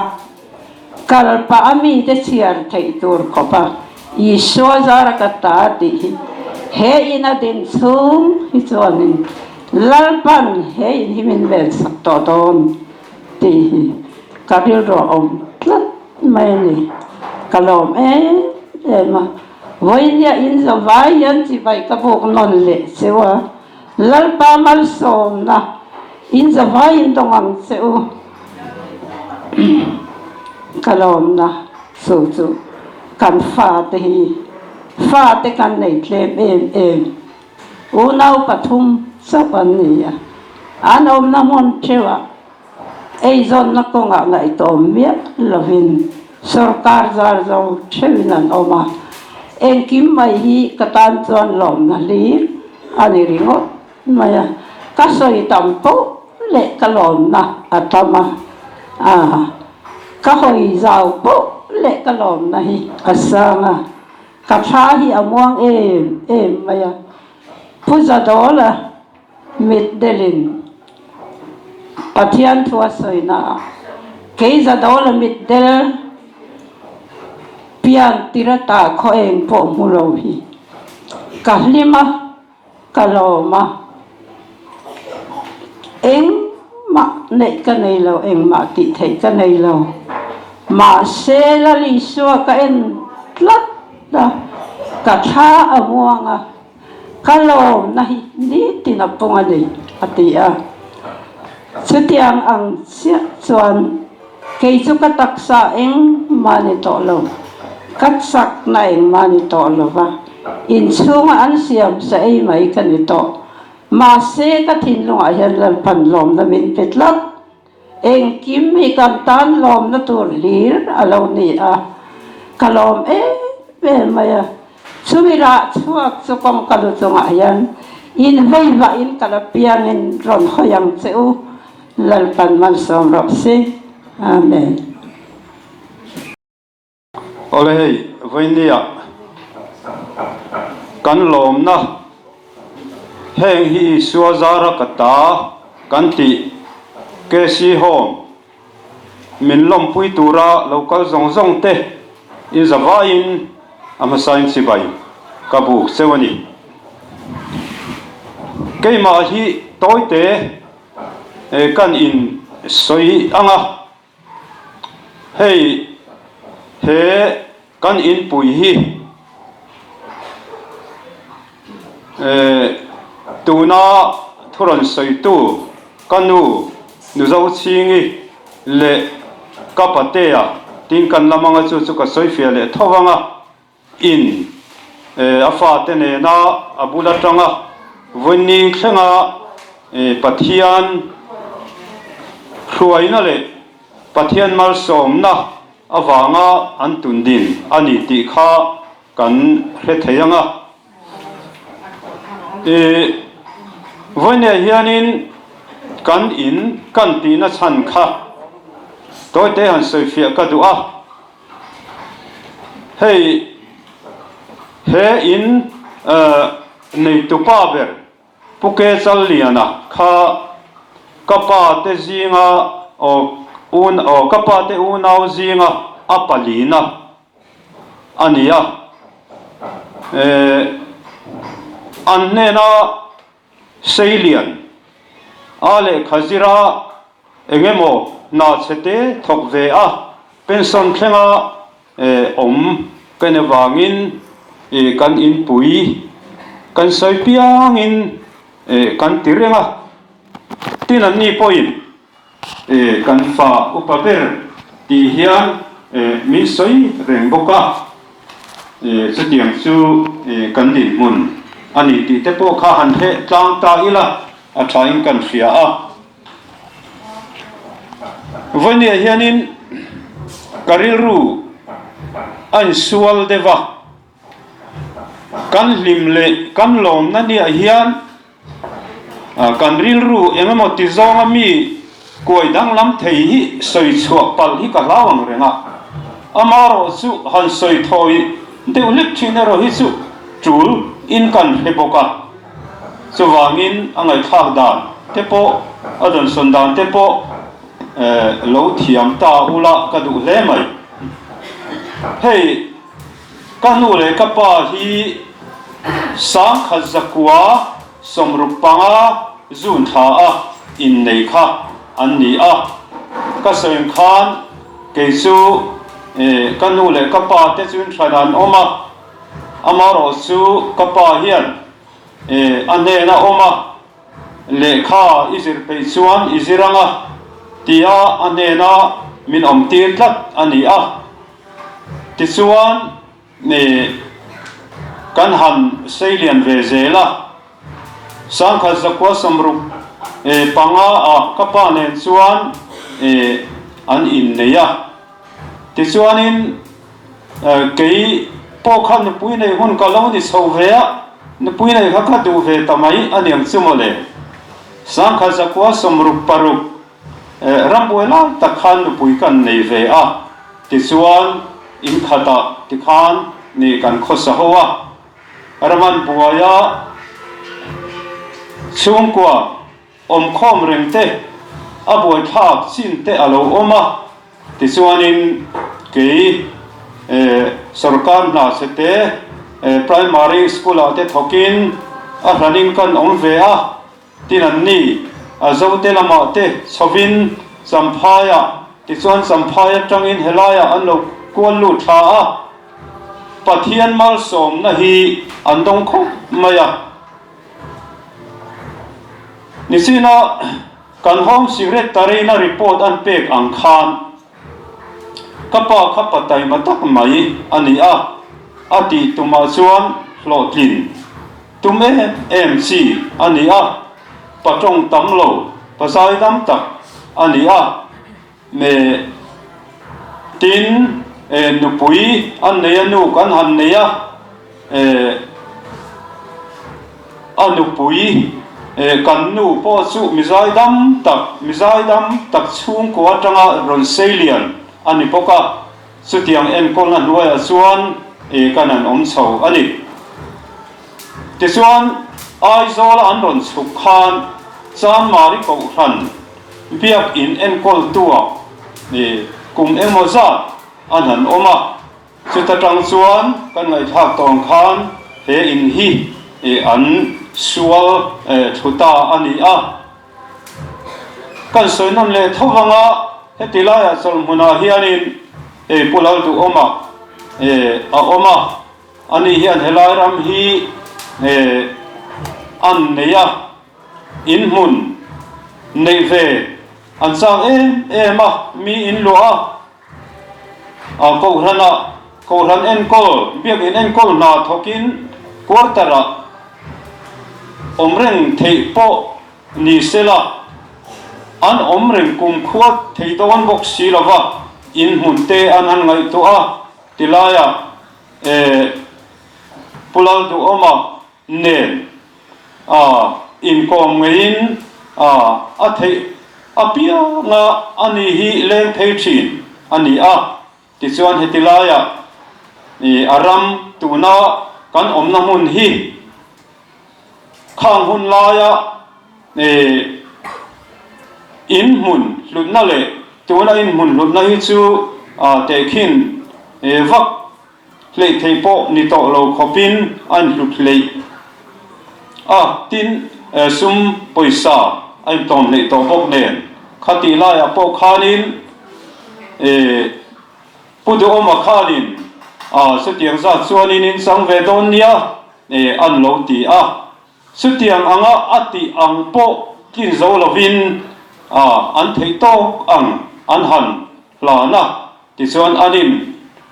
Kal pah a mite chhiar theih tur khawp a Isua zara ka ta tih hi he in a din chhung hi chuanin Lalpan he in hi min ven sak tawh dawn tih hi ka rilru a awm tlat mai a ni. Ka lawm em em a, vawinia in zavai hian chibai ka buk nawn leh cheu a, Lalpa malsawmna in zavai in dawng ang che u. Ka lawmna chu chu kan fate hi fate kan nei tlem em em. Unau pathum chauh an ni a, an awmna hmun theuhah Eizawnna kawngah ngaihtawm miah lovin sorkar zar zo theuhin an awm a, engkim mai hi ka tan chuan lawmna hlir a ni ringawt mai a, ka sawi tam poh leh ka lawmna a tam a, aa ka hawi zau poh leh ka lawmna hi a sang a, ka thla hi a muang em em mai a, Pu Zadawla Mitdelin Pathian thu a sawina ah kei Zadawla mitdel pian tirata khaw eng pawh hmu lo hi ka hlim a, ka lawm a, engmah neih ka nei lo, engmah tih theih ka nei lo, mahse Lal Isua ka en tlat a, ka thla a muang a. Ka lawmna hi nitin a pung a ni, a ti a. Chutiang ang chiah chuan kei chu ka taksa engmah ni tawh lo, ka chakna engmah ni tawh lo va, inchhunga an siam sa ei mai ka ni tawh. Mahse, ka thinlungah hian Lalpan lawmna min pe tlat. Engkim hi kan tan lawmna tur hlir a lo ni a, ka lawm em em mai a. Chumi rah chhuak chu kawngka lu chungah hian invei vahin ka la piangin rawn hawi ang che u, Lalpan malsawm rawh se. Amen. Awle hei, vawinia kan lawmna heng hi Isua zara ka ta kan tih KC Home min lawmpui tura lo kal zawng zawng te in zavaiin a hmasain chibai ka buk cheu a ni. Keimah hi tawite kan in sawi ang a. Hei he kan inpui hi eh tuna thu rawn sawitu ka nu Nuzochhingi leh ka patea tin kan lam anga chu chu ka sawifiah leh tho vang a. In a fate nena a bul atanga vawiin thlenga Pathian hruaina leh Pathian malsawmna avanga an tundin a ni tih kha kan hre thei ang a. Vawiinah hianin kan in kan tihna chhan kha tawite han sawifiah ka duh a. Hei he in neitupa ber Pu Ke Challiana kha ka pa te zinga aw ka pa te unau zinga a palina a ni a. An hnena Seilian a lehkha zira eng emaw hna chhe te thawk ve a, pension thlenga awm ka ni vangin kan inpui kan sawi piangin kan ti reng a, tin anni pawhin Kan fa upa ber tih hian min sawi reng bawk a, chutiang chu kan dinhmun a ni tih te pawh kha han hleh tlang ta ila a thain kan hria a. Vawinia hianin ka rilru a insual deuh a. Kan hlim leh kan lawmna niah hian kan rilru eng emaw ti zawnga mi kuai danglam thei hi sawi chhuah palh hi ka hlau ang reng a. Amaherawh chu han sawi thawi deuh hlek thin erawh hi chu tul in kan hre bawk a. Chuvangin a ngaihthlak dan te pawh a dawnsawn dan te pawh lo thiam ta ula ka duh hle mai. Hei. Ka nu leh ka pa hi sangkhat zakua 65 June thla a innei kha an ni a. Ka sawi khan kei chu ka nu leh ka pa te chu inhran an awm a, amaherawh chu ka pa hian a hnena awm a, lehkha i zir peih chuan i zir ang a tia a hnena min awm tir tlat a ni a. Tichuan, nih kan han sei lian ve zel a, sangkhat zakua 65 ah ka pa nen chuan an innei a. Tichuanin, kei pawh kha nupui nei hun ka lo ni chho ve a, nupui nei kha ka duh ve ta mai a niang chu mawle. 1966 Rambuai lai tak khan nupui kan nei ve a, tichuan in khatah tikhan ni kan khawsa ho a. Raman buaia chhungkua awmkhawm reng te, a buaithlak chin te a lo awm a, tichuanin kei sorkar hna che te primary school ah te thawkin a hranin kan awm ve a. Tin an ni, a zote lamah te chhovin Champhaiah, tichuan Champhai atangin helaiah an lo kual lut thla a, Pathian malsawmna hi an dawng khawp mai a. Nichina kan Home Secretary-na report an pek ang khan ka pa kha pa taima tak mai a ni a, a tih tumah chuan hlawhtlin. Tum em em chi a ni a, pa tawng tam lo, pa zai dam tak a ni a, me tin e nupui an nei a nu kan han nei a, e a nupui e kan nu pawh chu mi zai dam tak, mi zai dam tak chhungkua atanga rawn sei lian a ni bawk a. Chutiang enkawlna hnuaiah chuan e kan an awm chho a ni. Tichuan, Aizawla an rawn chhuk khan Chanmari Kohhran Biak In enkawltuah e kum engmaw zat an han awm a. Chuta tang chuan kan ngaihthlak tawng khan he in hi e an sual e thlu ta a ni a. Kan sawi nawn leh tho vang a, heti laiah chawlhmunah hianin ei Pu Lalduhawma a awm a, ani hian helai ram hi an nei a, in hmun neih ve an chak em em a, mi in luah a, a Kohhranah Kohhran enkawl, Biakin enkawl hna thawkin quarter-ah awm reng theih pawh ni sela, an awm reng kumkhua thei dawn bawk si lova, in hmun te an han ngaihtuah a, tilaiah eh Pu Lalduhawma nen a inkawm ngeiin a a theih apianga a ni hi leng phei thin a ni a. Tichuan heti laiah i a ram tuna kan awmna hmun hi khang hun laia i in hmun hlutna leh tuna in hmun hlutna hi chu a tehkhin vak Hleih theih pawh ni tawh lo khawpin a inhlut hleih a, tin sum pawisa a intawm hleih tawh bawk nen khatih laiah pawh khanin Pu Duhawma khanin chutiang zat chuanin in chang ve dawn nia an lo ti a. Chutiang anga a tih ang pawh tlin zo lovin an theih tawk ang an han hlan a, tichuan an in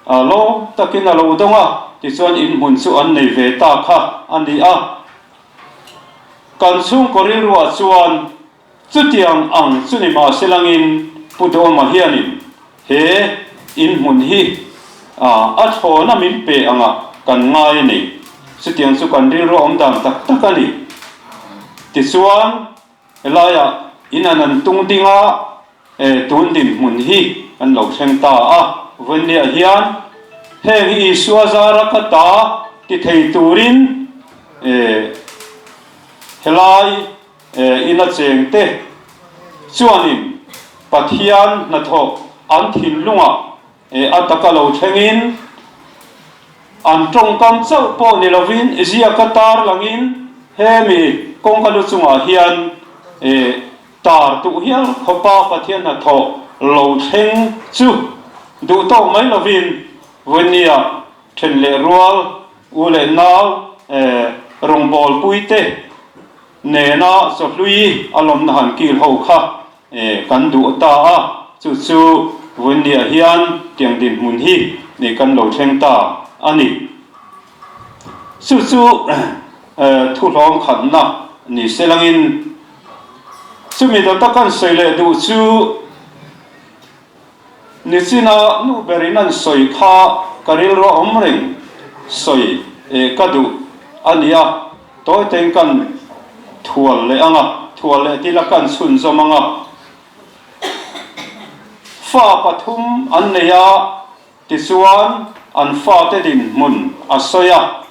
lawm takin a lo dawng a, tichuan in hmun chu an nei ve ta kha a ni a. Kan chhungkaw rilruah chuan Chutiang ang chu ni mahse langin Pu Dawma hianin he in hmun hi a thlawna min pe angah kan ngai a ni. Chutiang chu kan rilru a awm dan tak tak a ni. Tichuan, helaiah in an an tung ding a, tun dinhmun hi an lo thleng ta a. Vawinia hian heng hi Isua zara ka ta ti thei turin helai ina chengte chuanin Pathian hnathawh an thinlungah a taka lo thlengin an tawngkam chauh pawh ni lovin ziaka tar langin hemi kawngka lu chungah hian tar duh hial khawpa Pathian hnathawh lo thleng chu duh tawk mai lovin vawinia then leh rual u leh nau rawngbawlpuite nena chawhlui a lawmna han kil ho kha kan duh ta a, chu chu vawinia hian tiang dinhmun hi kan lo thleng ta a ni. Chu chu thuhlawm khatna ni se langin chumi dawta kan sawi leh duh chu Nichina nu berin an sawi kha ka rilru a awm reng sawi ka duh a nia, tawitein kan thual leh ang a, thual leh tila kan chhunzawm ang a. Fa pathum an nei a, tichuan an fate dinhmun a sawi a.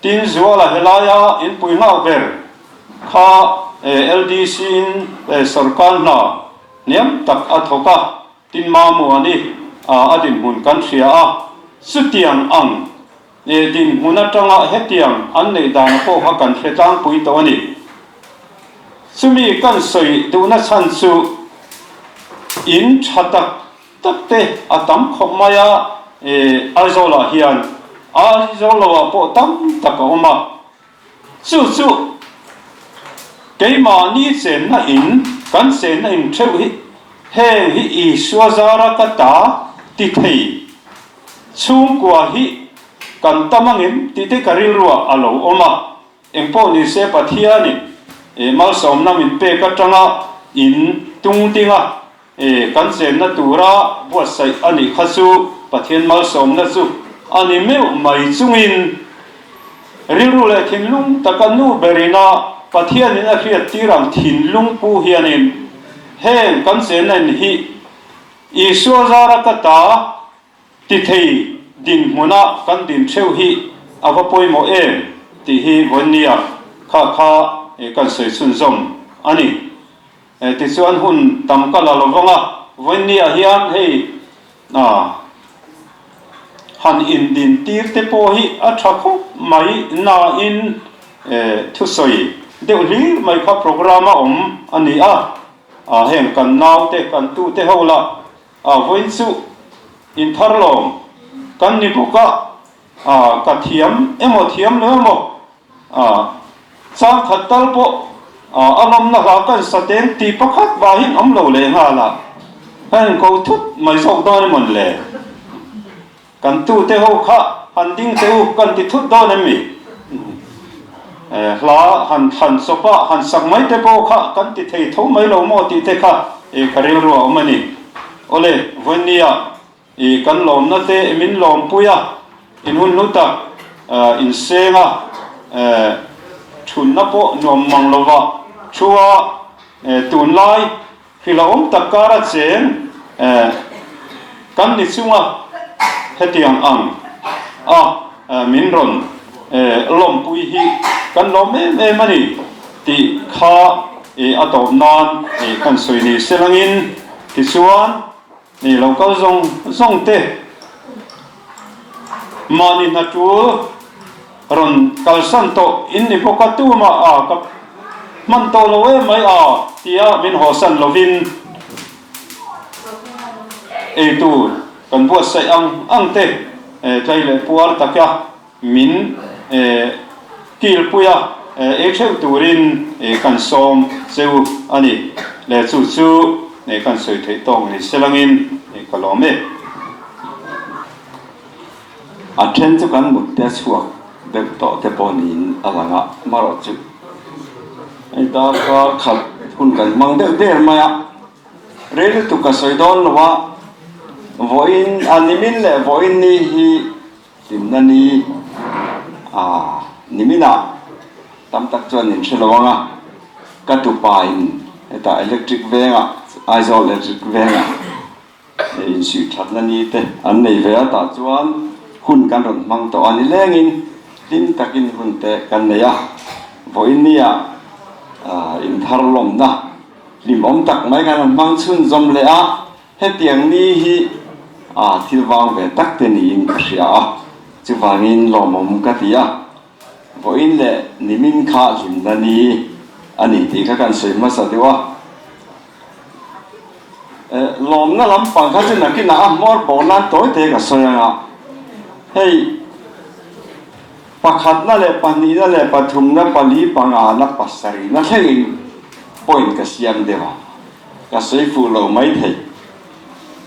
Tin, Zuala helaia inpui nghak ber kha LDC in sorkar hna hniam tak a thawk a, tin Mamuani a dinhmun kan hria a, chutiang ang dinhmun atanga hetiang an neih dana pawh kha kan hre tlangpui tawh a ni. Chumi kan sawi duhna chhan chu in tha tak Tak te a tam khawp mai a, Aizawlah hian Aizawl loah pawh tam tak a awm a, chu chu keimahni chenna in kan chenna in theuh hi heng hi Isua zara ka ta ti thei chhungkua hi kan tam angem tih te ka rilruah a lo awm a, engpawh ni se Pathianin malsawmna min pek atanga in tung ding a. E, kan chenna tura buatsaih a nih kha chu Pathian malsawmna chu a ni meuh mai chungin rilru leh thinlung taka nu berina Pathianin a hriattir ang thinlung pu hianin heng kan chenna in hi Isua zara ka ta ti thei dinhmuna kan din theuh hi a va pawimawh em tih hi vawinia kha kha kan sawi chhunzawm a ni. Tichuan hun tam ka la lo vang a, vawinia hian hei han indin tir te pawh hi a tha khawp mai nain thusawi deuh hlir mai kha programme a awm a ni a, heng kan naute kan tute ho lah vawiin chu inthar lawm kan ni bawk a, ka thiam emaw thiam lo emaw A, chang khat tal pawh a lawmna hla kan sa teng tih pakhat vahin awm lo leh nghal a, ka inko thut mai zawk dawn emawn le? Kan tute ho kha han ding che u kan ti thut dawn em mi? Hla han thlan chawp a, han sak mai te pawh kha kan ti thei tho mai lo maw tih te kha ka rilru a awm a ni. Awle, vawinia I kan lawmna te min lawmpui a, in hun hlu tak inseng a, thunna pawh nuam mang lova thu a, tunlai hrilhawm tak kara cheng kan ni chunga hetiang ang a min rawn lawmpui hi kan lawm em em a ni tih kha a tawp nan kan sawi ni selangin tichuan Ni lo kal zawng zawng te mahni hna tul rawn kalsan tawh in ni bawk a, tumah a ka hman tawh lo em mai a tia min hawsan lovin eitur kan buatsaih ang ang te tlai leh puar taka Min kilpui a, ei theuh turin kan sawm che u a ni. Le chu chu kan sawi theih tawk ni se langin ka lawm e. A then chu kan mut te a chhuak deuh tawh te pawh niin a lang a, marawh chu hei darkar khat hun kan hmang deuh der mai a, rei lutuk ka sawi dawn lo a, vawiin a nimin leh vawiin ni hi Hlimna ni Aaa niminah tam tak chuan in hre lo ang a, ka tupa in hetah electric vengah Aizawl electric vengah insuih thatna ni te an nei ve a tah chuan hun kan rawn hmang tawh a ni lengin hlim takin hun te kan nei a, vawiin nia inthar lawmna hlimawm tak mai kan rawn hmang chhunzawm leh a. Hetiang ni hi a thil vang ve tak te niin ka hria a, chuvangin lawmawm ka ti a, vawiin leh nimin kha hlimna ni a ni tih kha kan sawi hmasa deuh a. Lawmna lampang kha chu nakinah a hmawr bawk nan tawi te ka sawi ang a, hei pakhatna leh pahnihna leh pathumna pali pangana pasarihna thlengin point ka siam deuh a. Ka sawi fuh lo mai thei.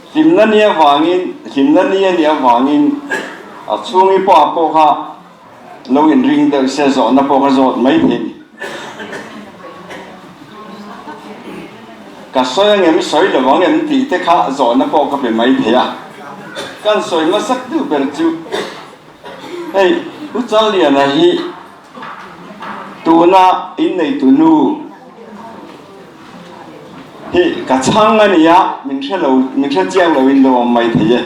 Hlimna ni avangin, hlimna ni a nih avangin a chhungi pawh ah pawh kha lo inring deuh se zawhna pawh ka zawt mai thei ni. Ka sawi angem, sawi lo angem tih te kha zawhna pawh ka pe mai thei a. Kan sawi hmasak deuh ber chu hei U Challiana hi Tuna inneitu nu hi ka chhang a nia, min hre lo, min hre chiang lo in lo awm mai thei e.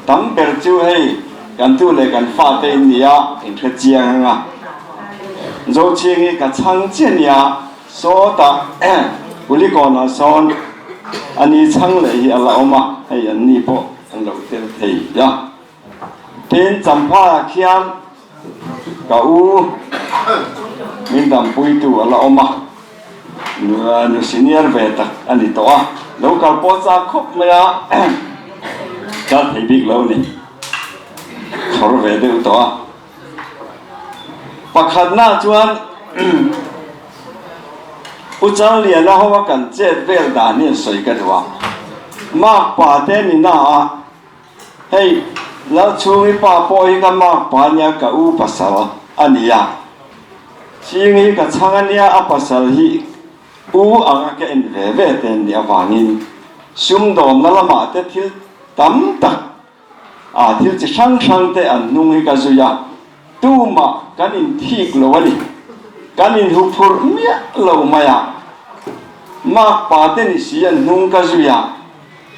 Tam ber chu hei kan tu leh kan fate in nia, in hre chiang ang a. Zochhing hi ka chhang chiah a nia, sawtah Kulikawnah sawn a ni chhang leh hi a la awm a, hei an ni pawh an lo tel thei a. Tin, Champhaiah khian ka u min dampuitu a la awm a, nu senior ve tak a ni tawh a, lo kal pawh chak khawp mai a, kal thei bik lo a ni, khawr ve deuh tawh a. Pakhatna chuan Pu Challiana ho a kan chet vel dan hi an sawi ka duh a, Makpa te ni na a, Hei, Lalchhungi pa pawh hi ka mak pa ania, ka u pasal a nia. Ching hi ka chhang ania, a pasal hi u anga ka en ve ve te an nih avangin sumdawnna lamah te thil tam tak ah thil chi hrang hrang te an hnung hi ka zui a, tumah kan inthik lo a ni. Kan inhuphurh miah lo mai a, mak pa te ni si an hnung ka zui a.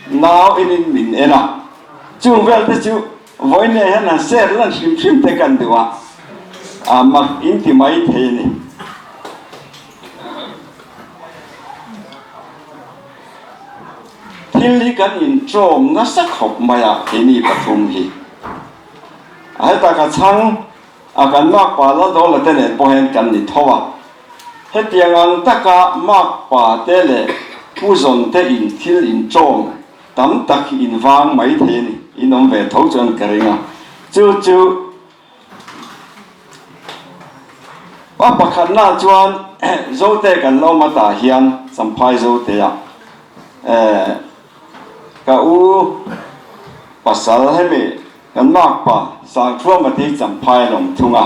Nau in in min en a, chung vel te chu vawiin leh hian han ser lan hrim hrim te kan duh a, a mak in ti mai thei a ni. Thil hi kan inṭawm nasa khawp mai a keini pathum hi. A heta ka chhang a kan makpa Laldawla te nen pawh hian kan ni tho a. Hetiang ang taka makpa te leh puzawn te in thil in ṭawm tam tak hi in vang mai thei a ni. In awm ve tho chuan ka ring a. Chu chu a pakhatna chuan Zote kan lo awm atah hian Champhai Zote-ah eh ka u pasal hemi Kan makpa Sangthuama te hi Champhai an awm thung a,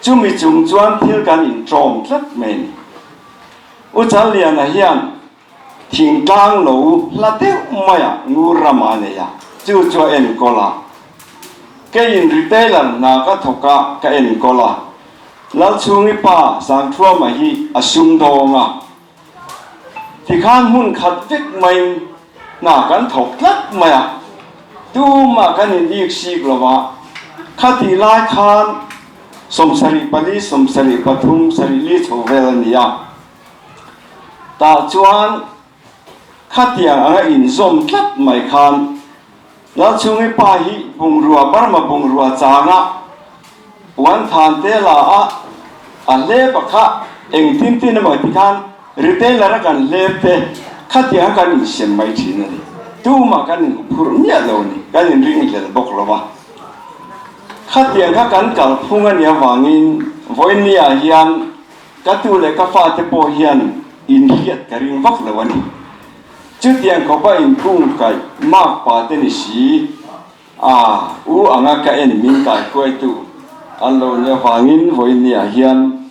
chumi chung chuan thil kan inṭawm tlat mai a ni. U Challiana hian thingtlang lo hla deuh maiah ngur rama a nei a, chu chu a enkawl a. Keiin retailer hna ka thawk a, ka enkawl a. Lalchhungi pa Sangthuama hi a sumdawng a. Tikhan hmun khat vek maiin hna kan thawk tlat mai a, tumah kan inbik sik lo a, khatih lai khan 74, 73, 74 chho vel a ni a, tah chuan khatiang anga inzawm tlat mai khan Lalchhungi pa hi bungrua Burma bungrua changa puan than te la a, a hlep a kha engtin tin emaw ti khan retailer a kan hlep te khatiang a kan insem mai thin a ni. Tumah kan inhuphurh miah lo a ni, kan inringhlel bawk lo a. Khatiang kha kan kalphung a nih avangin vawinia hian ka tu leh ka fate pawh hian inhriat ka ring vak lo a ni. Chutiang khawpa inkungkaih makpa te ni si a, u anga ka en min kaihruaitu an lo nih avangin vawinia hian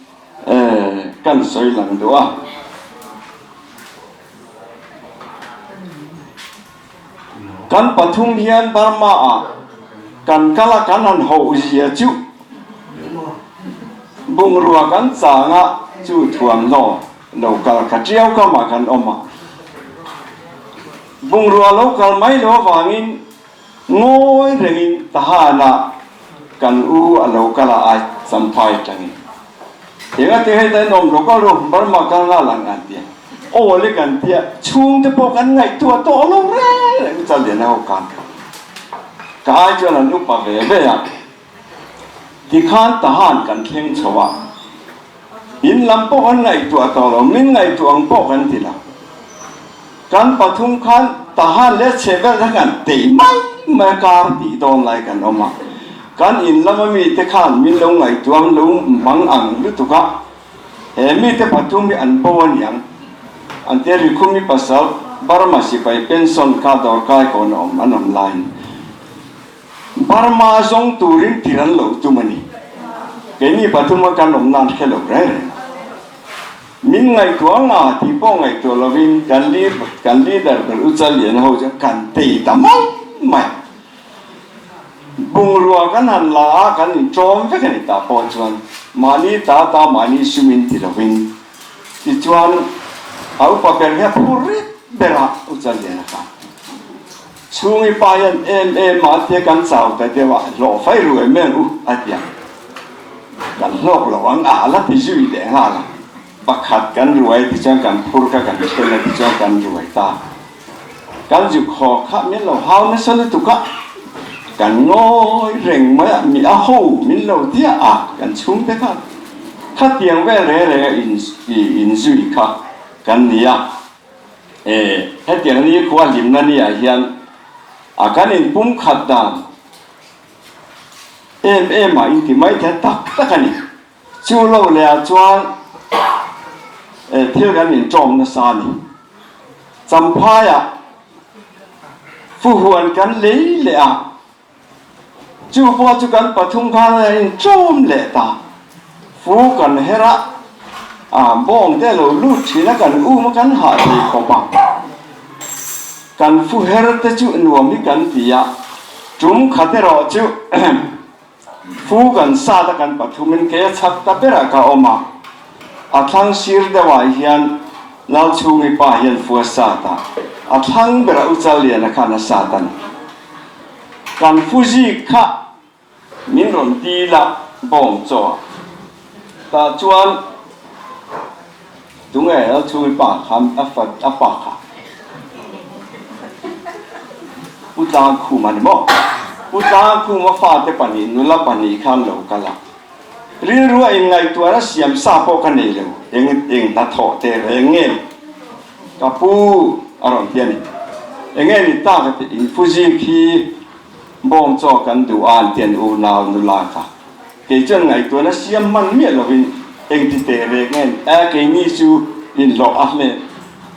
kan sawi lang duh a. Kan pathum hian Burma ah kan kal a kan han hoh zia chu. Bungrua kan chang a, chu thuamhnaw lo kal kha tiau kamah kan awm a. Bungrua lo kal mai lo avangin ngawi rengin Tahan-ah kan u a lo kal a, ai Champhai atangin. Enga ti hei ta in awm lo kal ru, Burma kal nghal ang an ti a. Aw le kan ti a, chhungte pawh kan ngaihtuah tawh lo reng reng u Challiana ho khan. Ka ai chuan an upa ve ve a. Tikhan Tahan kan thleng chho a, in lam pawh kan ngaihtuah tawh lo, min ngaihtuah ang pawh kan ti lo. Kan pathum khan Tahan leh chhe vel kha kan tei mai mai a, kar tih dawn lai kan awm a. Kan in lama mite khan min lo ngaihtuah an lo mang ang lutuk a, he mite pathum hi an bo a niang. An tia Rikhumi pasal Burma sipai pension kha dawrkai kawn a awm an awm laiin. Burma zawng turin tir an lo tum a ni. Keini pathuma kan awm nan hre lo reng reng a. Min ngaihtuah nga tih pawh ngaihtuah lovin kan kan leader ber U Challiana ho chuan kan tei ta mai mai. Bungrua kan han la a, kan inṭawm vek a ni tah pawh chuan mahni ta ta mahni sumin ti lovin tichuan a upa ber hi a phur rit ber a U Challiana khan. Chhungi pa hian em em a tia kan chau ta deuh a, hlawh fai ru em em u a ti a, kan hlawk lo ang a la ti zui leh nghal a, pakhat kan ruai tichuan kan phur kha kan then a tichuan kan ruai ta, kan zuk haw kha min lo hau nasa lutuk a, kan ngawi reng mai a, mi a ho min lo tia a kan chhungte khan khatiang vel reng reng a inzui kha kan ni a. E, hetiang ni khua hlimna ni ah hian a kan inpum khat dan em em ah inti mai thei tak tak a ni. Chu lo leh ah chuan e, thil kan inṭawm nasa a ni. Champhai ah fuhuan kan lei leh a. Chu pawh chu kan pathum khan a inchawm leh ta. Fu kan her a, a bawng te a lo lut thin a, kan um a, kan hah thei khawp a. Kan fu her te chu nuam hi kan ti a, tum khat erawh chu fu kan sat a, kan pathumin kei a chhak ta berah ka awm a. A thlang sir deuhah hian Lalchhungi pa hian fu a sat a, a thlang berah U Challiana khan a sat a ni. Kan Fuji kha min rawn dil a bawng chaw a, tah chuan tunge Lalchhungi pa khan a fa a pa kha Pu Tlangkhuma ni maw? Pu Tlangkhuma fate pahnih nula pahnih khan lo kal a, rilru a inngaihtuahna siam sa pawh ka nei lo, eng eng hnathawh teh reng nge? Ka pu a rawn ti a ni. Enge ni tak a ti in Fuji khi bawng chaw kan duh a an ti an unau nula kha. Kei chuan ngaihtuahna siam hman miah lovin eng ti teh rek nge ni a keini chu inhlawh a hle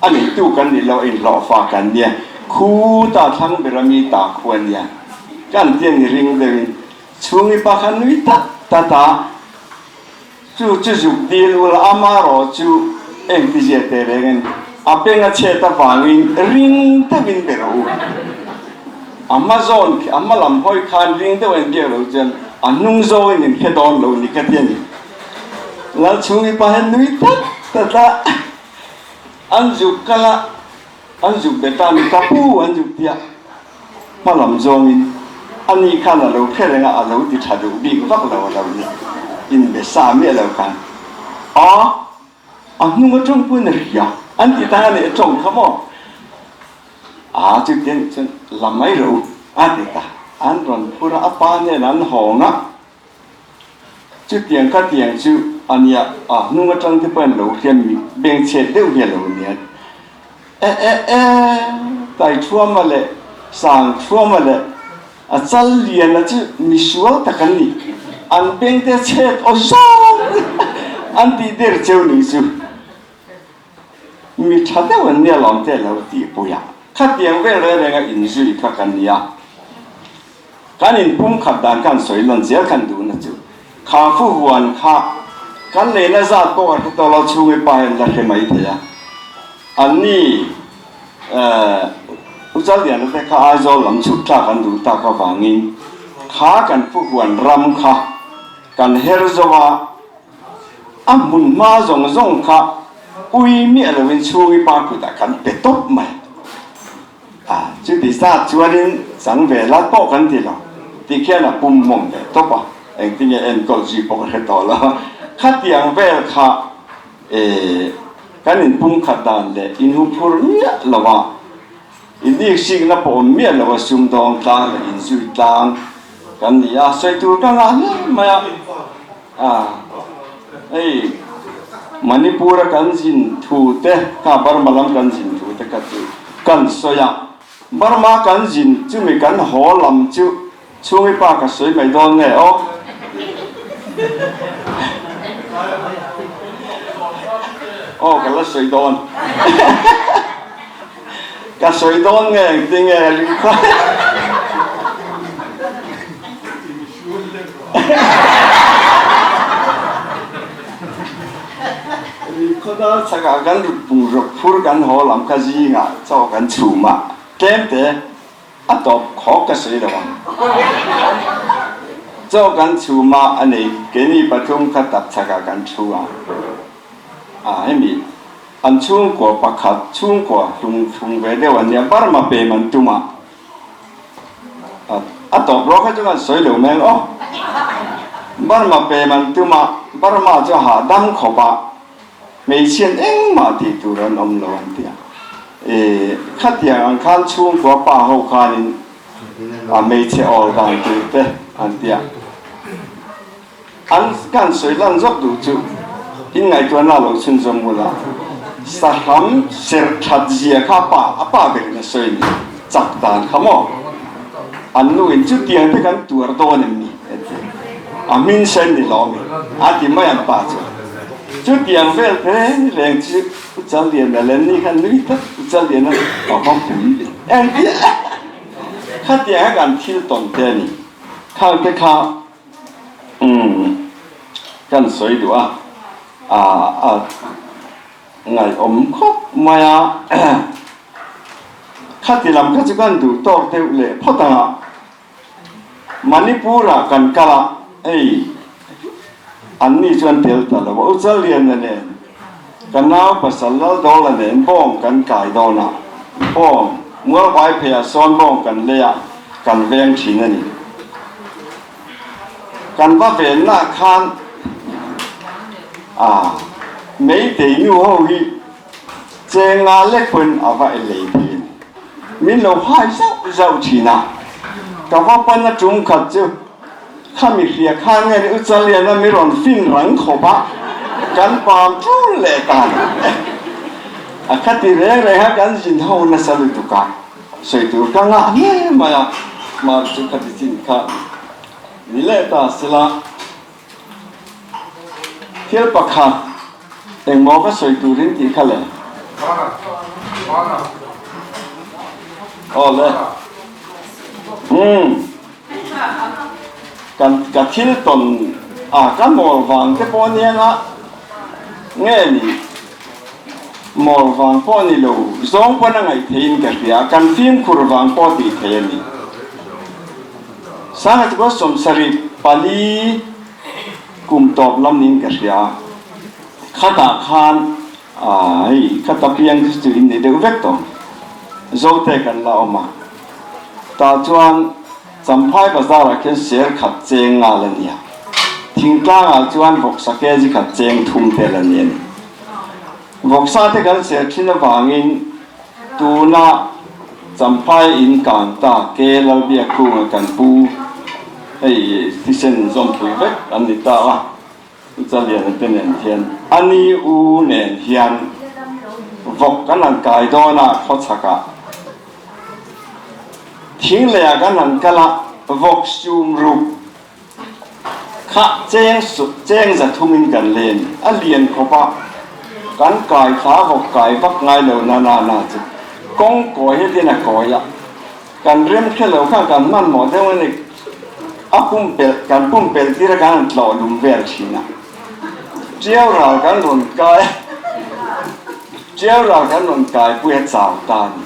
a neitu kan ni lo inhlawh fa kan nia khu ta thlang ber ami ta khu a nia kan ti a ni ring deuhin chhungi pa kha nui tat tat a. Chu chu zuk dil ula amarawh chu engtizia teh reng a ni. A beng a chhet avangin ring deuhin be rawh u. A hma zawn khi, a hma lam hawi khan ring deuh a inbiak loh chuan a hnung zawngin in hre dawn lo ni ka ti a ni. Lalchhungi pa hian nui tat tat a, an zuk kal a. An zuk be ta ni ka pu an zuk tia hma lam zawngin a ni khan a lo hre reng a, a lo ti tha duh bik vak lo a lo ni. In be sa miah lo khan a a hnung atang pawhin a hria an ti ta a ni a tawng kha maw a chuti a nih chuan la mai rawh u a ti ta. An rawn phur a, a pa nen an hawng a. Chutiang khatiang chu a nia, a hnung atang te pawhin lo hriam mi bengchhet deuh hi a lo nia. E e e, Taithuama leh Sangthuama leh a chal liana chu misual tak an ni, an bengte chhet aw zawng an tih der cheu nih chu. Mi tha deuh an nia lawm te a lo tihpui a, khatiang vel reng renga inzui kha ka nia. Kan inpumkhat dan khan sawi lan zel khan duhna chu kha fu huan kha kan leina zat pawh a hre tawh lo chhungi pa hian la hre mai thei a. Anni U Challiana te kha Aizawl lam chhuk thlak an duh tak avangin kha kan fu huan ram kha kan her zo a. A hmun hma zawng zawng kha ui miah loin chhungi pa kutah kan pe tawp mai. A, chuti zat chuanin chang ve la pawh kan ti lo. Tikhian a pum hmawm ve tawp a, engtinge enkawl zui pawh ka hre tawh lo. Khatiang vel kha e kan inpumkhat dan leh inhuphur miah lo a, Inbiksikna pawh awm miah lo a sumdawng tlang leh inzui tlang kan ni a, sawi tur ka ngah hle mai a. A, hei Manipur a kan zin thu te kha Burma lam kan zin thu te kha chu kan sawi a, Burma kan zin chumi kan haw lam chu Chhungi pa ka sawi mai dawn nge aw. Aw ka la sawi dawn. Ka sawi dawn nge engtin nge ringkha. Ringkhawdar chhakah kan bungraw phur kan haw lam kha zingah chaw kan chhum a, tlem te A tawp khawk ka sawi lo ang. Chaw kan chhum a, a nei keini pathum kha tap chhakah kan thu a. A hemi an chhungkua pakhat chhungkua hlung thlung ve deuh an nia, Burma pem an tum a. A tawp rual kha chu kan sawi lo mai ang aw. Burma pem an tum a, Burma chu a hahdam khawp a. Hmeichhian engmah tih tur an awm lo an ti a. E, khatiang ang khan chhungkua pa ho khanin a hmeichhe awl dan tur te an ti a. An kan sawi lan zawk duh chu in ngaihtuahna lo chhunzawm ngun a, sahram serh that zia kha pa a pa berin a sawi a ni, chak dan kha maw? An nu in chutiang te kan tuar dawn em ni? A ti. A hmin sen ni lo mi? A ti mai an pa chuan. Chutiang vel reng reng chu U Challiana leh ni khan nui tlat U Challiana a va pui engtia khatiang a kan thil tawn te a ni. Khang te kha umm kan sawi duh a, a ngaihawm khawp mai a. Khati lam kha chu kan duh tawk deuh leh phawt ang a. Manipur ah kan kal a, hei an ni chuan tel ta lo a, U Challiana nen ka nau pasal Laldawla nen bawng kan kai dawn a, bawng mualvai pheiah sawn bawng kan lei a, kan veng thin a ni. Kan va venna khan a meitei nu ho hi Chenga lek pawn a va elei thei a ni. Min lo hai zauh zauh thin a, ka va pan a tum khat chu khami hria khan nge ni U Chaliana mi rawn fin rang khawp a, kan pam tul leh ta ni. A khati reng reng a kan zin ho nasa lutuk a, sawi tur ka ngah hle mai a, mar chu khati chin kha ni leh ta sela. Thil pakhat engmaw ka sawi turin tih kha le. Aw le. Umm. Kan ka thil tawn a ka mawl vang te pawh ania nga nge ni mawl vang pawh ni lo zawng pawn a ngaih theihin ka hria kan fimkhur vang pawh tih thei a ni. Sangha chu 74 kum tawp lam niin ka hria a, khatah khan hei khata piang khi chu in nei deuh vek tawh Zote kan la awm a, tah chuan Champhai bazar ah khian ser khat cheng nga la nia, thingtlang ah chuan vawksa kg khat cheng thum te la ni a ni. Vawksa te kan ser thin avangin Tuna Champhai in kang ta ke Lalbiakkunga kan pu hei thisen zawmpui vek an ni ta a, U Chaliana te nen hian a ni u nen hian vawk kan han kai dawn a khawchhakah thing leiah kan han kal a vawk sum ruk Kha cheng suk cheng za thungin kan len a lian khawp a, kan kai thla vawk kai vak ngai lo na na na chu kawng kawi hetin a kawi a, kan rem hre lo khan kan hmanhmawh deuh a ni, a pumpelh kan pumpelh tir a kan han tlawh lum vel thin a, tiau ral kan rawn kai tiau ral kan rawn kai pui a chau ta a ni,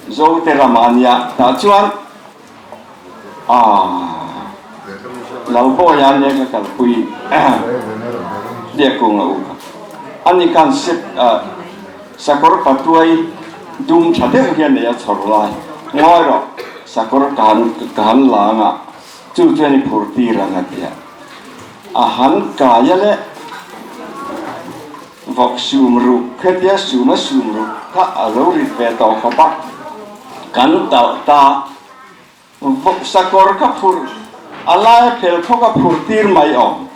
Zote ramah a nia tah chuan. Aaa. Lalbawiha nia ka kalpui Hliakunga u kha. Ani khan sakawr patuai dum tha deuh hian nei a chhawr lai. Ngawi rawh, sakawr ka han ka han la anga chu chuan i phur tir ang a ti a. A han kai a le. Vawk sum ruk hetia sum a sum ruk kha a lo rit ve tawh khawp a, kan talh ta. Vawk sakawr ka phurh, a laia phel khaw ka phurh tir mai awm.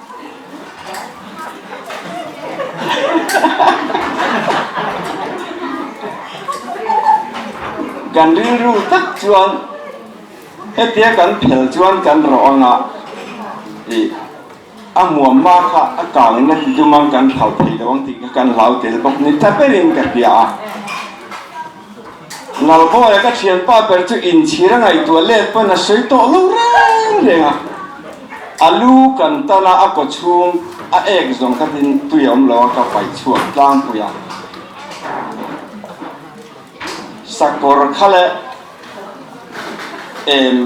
Kan rilru tak chuan hetia kan phel chuan kan rawh anga ih a hmuamma kha a kangin a ti dum ang kan thlauh thei lo ang tih kha kan hlau tel bawk ni ta berin ka hria a. Lalbawiha ka thianpa ber chu inchhir a ngaihtuah let pawn a sawi tawh lo reng reng a, a lu kan tan a, a kaw chhung a ek zawng khatin tui a awm lo a, ka paih chhuak tlangpui a. Sakawr kha leh em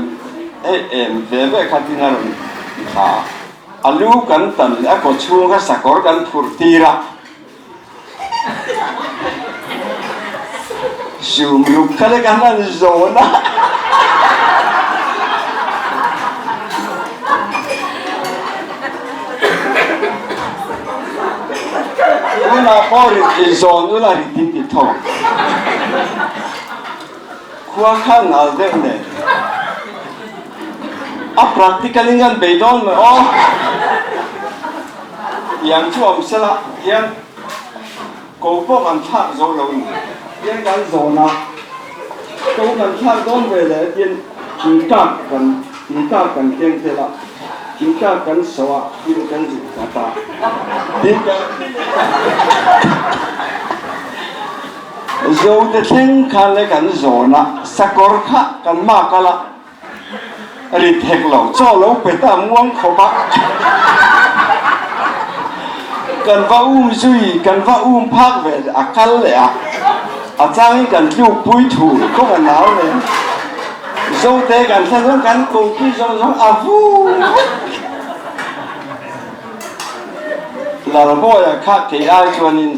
hei em ve ve khatin a rawn thla a, a lu kan tan leh a kaw chhung kha sakawr kan phurh tir a. Sum ruk kha le ka hman zawn a. Tunah pawh rit i zawn ula rit in ti tho. Khua kha nal deuh nen. A practical in kan bei dawn mai aw. Tiang chu awm sela hian ko pawh kan thlak zo lo ni. Tiang kan zawn a, ko kan thlak dawn ve leh tin thingkak kan thingkak kan keng tel a, thingkak kan so a tin kan zuk khat a, tin kan Zote thleng khan le kan zawn a, sakawr kha kan mak a la. Rit hek lo, chaw lo pe ta muang khawp a. Kan va um zui, kan va um phak ve a kal leh a, a changin kan tluk pui thur khawp a nau nen. Zote kan thlen zawng kan ko pui zawng zawng a vu vek. Lalbawiha kha kei ai chuanin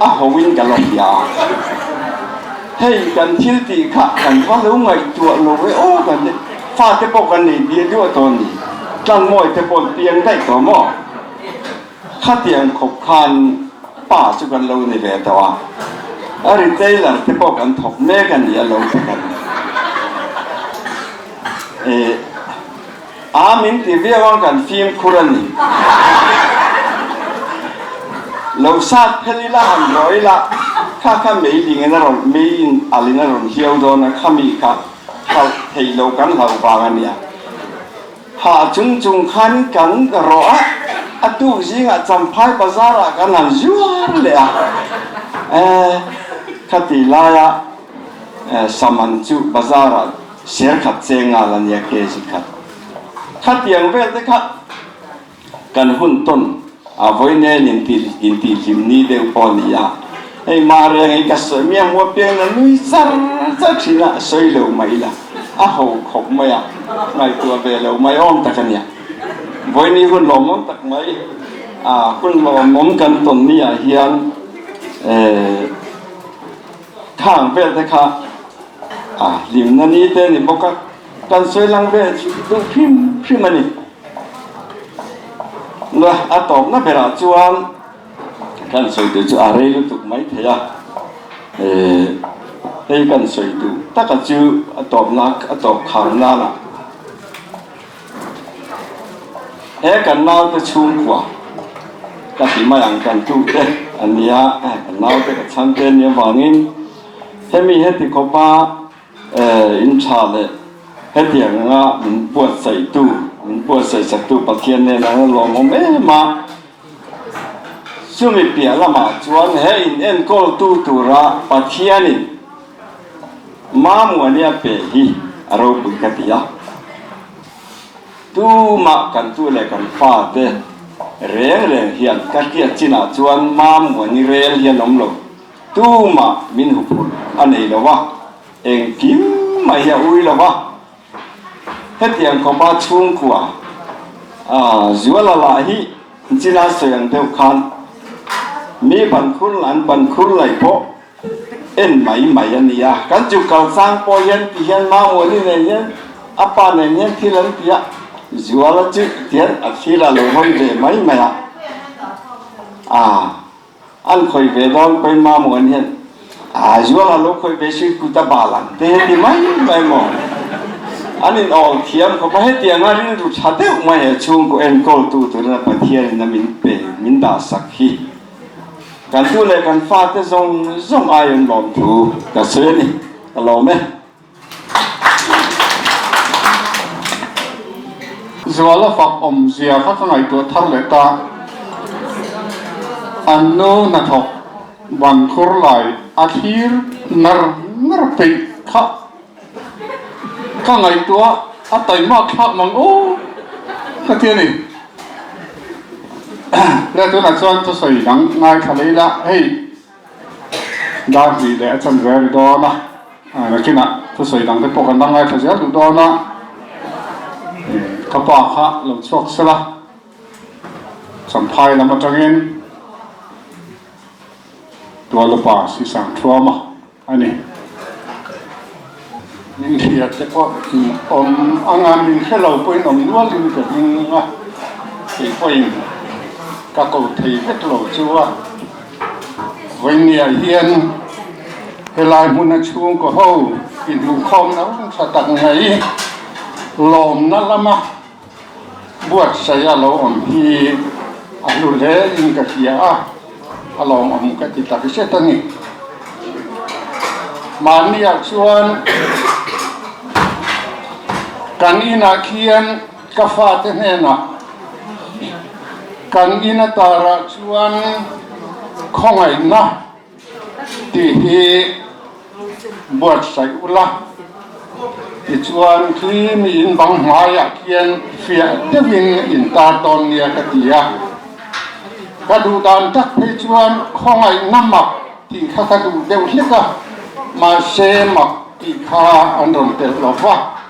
A hoin ka la hria a, hei kan thil tih kha kan va lo ngaihtuah lo e aw kan ti, fate pawh kan nei bial duah tawh a ni, tlanmawi te pawh an piang daih tawh maw? Khatiang khawp khan pa chu kan lo ni ve tawh a, a retailer te pawh kan thawk mek a ni a lo ti kan e. A min ti viau ang kan fimkhur a ni. Lo sat phel ila han rawh ila kha kha meiling in a rawn mei in al in a rawn hiau dawn a khami kha hlauh theih loh kan hlauh vang a nia. Hah chung chung khan kan rawh a, a tuk zingah Champhai bazar ah kan han zuar leh a. Eh khati laia saman chu bazar ah Ser khat che ngal a nia kg khat. Khatiang vel te kha kan hun tawn a vawi nen in intih hlim ni deuh pawh a ni a. Hei mah reng hi ka sawi mi a hmu apiang in a nui char char thin a, sawi lo mai ila a ho khawp mai a, ngaihtuah ve lo mai awm tak a nia. Vawi ni hun lawmawm tak mai a hun lawmawm kan tawn ni ah hian eh Khang vel te kha a hlimna ni te ni bawk a, kan sawi lang vel chu duh hrim hrim a ni. Na a tawpna berah chuan kan sawi duh chu a rei lutuk mai thei a, eh hei kan sawi duh taka chu a tawpna a tawp khar nana. He kan naute chhungkua ka ti mai ang kan tute a nia, kan naute ka chhan te nia vangin hemi heti khawpa in tha leh hetiang anga min buatsaihtu min buatsaihsaktu Pathian nen an lawmawm em a, chumi piah lamah chuan he in enkawltu tura Pathianin Mamuania pe hi a ropui ka ti a. Tumah kan tu leh kan fa te reng reng hian ka hriat chinah chuan Mamuani rel hian awm lo. Tumah min huphurh a nei lo a, engkim mai hi a ui lo a. Hetiang khawpa chhungkua. Zuala lah hi chilai sawi ang deuh khan mi ban khur an ban khur laih pawh en mai mai a ni a. Kan chu kal chang pawh hian ti hian Mamuani nen hian a pa nen hian thil an ti a, Zuala chu tihian a thil a lo hawn ve mai mai a. Aa. An khawih ve dawn pawhin Mamuan hian aa Zuala lo khawih ve si kut a bal ang te hi ti mai mai maw? An in awl thiam khawp a, hetianga rilru tha deuh mai he chhungkaw enkawltu turin a Pathianin a min pe min dah sak hi kan tu leh kan fate zawng zawng aiin lawmthu ka sawi a ni, ka lawm e. Zuala fak awmzia kha ka ngaihtuah thar leh ta. An nu hnathawk ban khur lai a thlir ngar ngar peih kha ka ngaihtuah a taimak thlak mang aw ka ti a ni. Le tunah chuan thusawi dang ngaithla leh ila hei. Dar hnih leh a chan ve a ri dawn a, nakinah thusawi dang te pawh kan la ngaithla zel duh dawn a, ka pa kha lo chhuak sela, Champhai lam atangin Tualupa Sisang Thuama a ni. Min hria te pawh in awm anga min hre lo pawhin awm nualin ka hming a, kei pawhin ka ko thei vek lo chu a. Vawinia hian helai hmuna chhungkaw ho inhmuhkhawmna hun tha tak mai lawmna lama Buatsaih a lo awm hi a hlu hle in ka hria a, a lawmawm ka ti tak zet a ni. Mahniah chuan kan inah khian ka fate hnenah kan in atarah chuan khawngaihna tih hi buatsaih ula, tichuan khi mi in bang hmaiah khian fiah deuhin in tar dawn nia ka ti a. Ka duh dan tak phei chuan khawngaihna mak tih kha ka duh deuh hlek a, mahse mak tih kha an rawn telh lo va,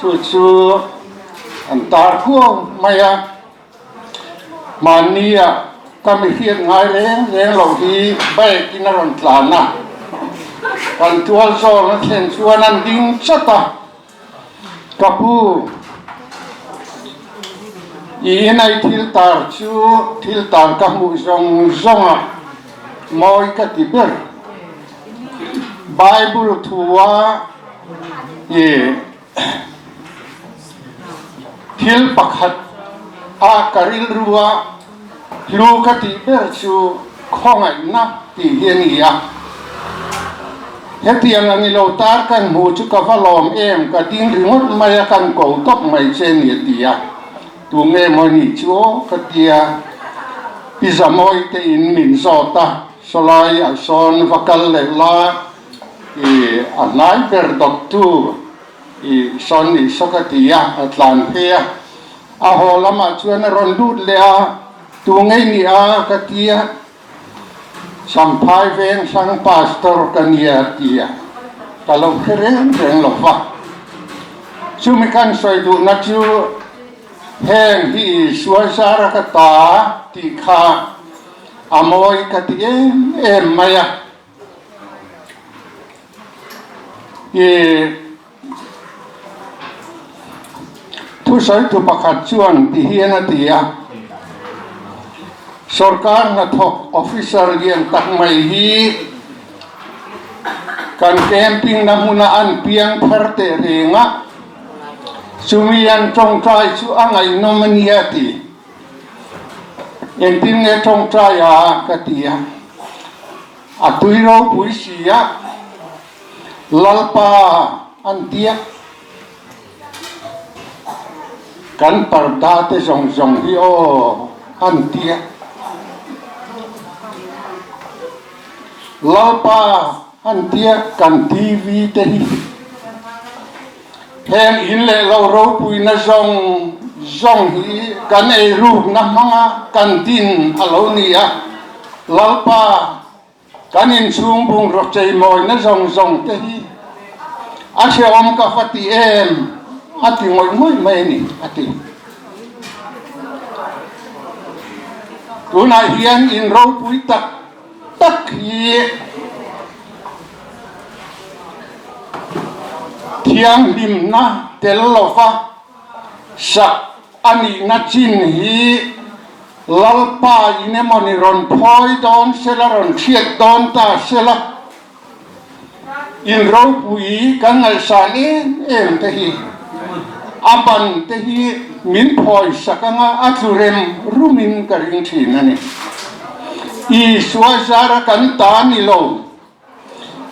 chu chu an tar kuau mai a. Mahnia ka mi hriat ngai reng reng loh hi bike in a rawn tlan a, kan tual zawn a thlen chuan an ding chat a, Ka pu, i inai thil tar chu thil tar ka hmuh zawng zawng a mawi ka ti ber. Bible thua i. Thil pakhat a ka rilru a hlu ka tih ber chu khawngaihna tih hi a ni a. Hetiang ang i lo tar kan hmu chu ka va lawm em, ka ding ringawt mai a kan ko tawp mai che ni a ti a. Tunge maw ni chu aw ka tia, Pi Zamawi te in min zawt a, sawlai ah sawn va kal leh la, I a hnai ber dawttu i sawn nih saw ka ti a, a tlan phei a. A haw lamah chuan a rawn lut leh a, Tu ngei nih a? ka ti a. Champhai veng hrang pastor ka nia a ti a, ka lo hre reng reng lo va. Chumi kan sawi duhna chu heng hi Isua zara ka ta tih kha a mawi ka ti em em mai a. I thusawitu pakhat chuan ti hian a ti a, Sorkar hnathawk officer lian tak mai hi kan camping na hmuna an piang thar teh reng a, chumi an tawngtai chu a ngaihnawm a nia a ti. Engtin nge tawngtai a ka ti a. A tui ropui si a, Lalpa an tia. Kan parda te zawng zawng hi aw an tia. Lalpa an tia kan TV te hi. Heng in leh lo ropuina zawng zawng hi kan eirukna hmanga kan din a lo ni a, Lalpa, kan inchhung bungraw cheimawina zawng zawng te hi a hrehawm ka va ti em? a ti ngawih ngawih mai a ni, a ti. Tunah hian in ropui tak tak hi thianghlimna tel lova sak a nihna chin hi Lalpa in emawni rawn phawi dawn sela, rawn hriat dawn ta sela, In ropui kan ngaihsan em em te hi a ban te hi min phawi sak anga a tlu rem rumin ka ring thin a ni. Isua zara kan ta ni lo,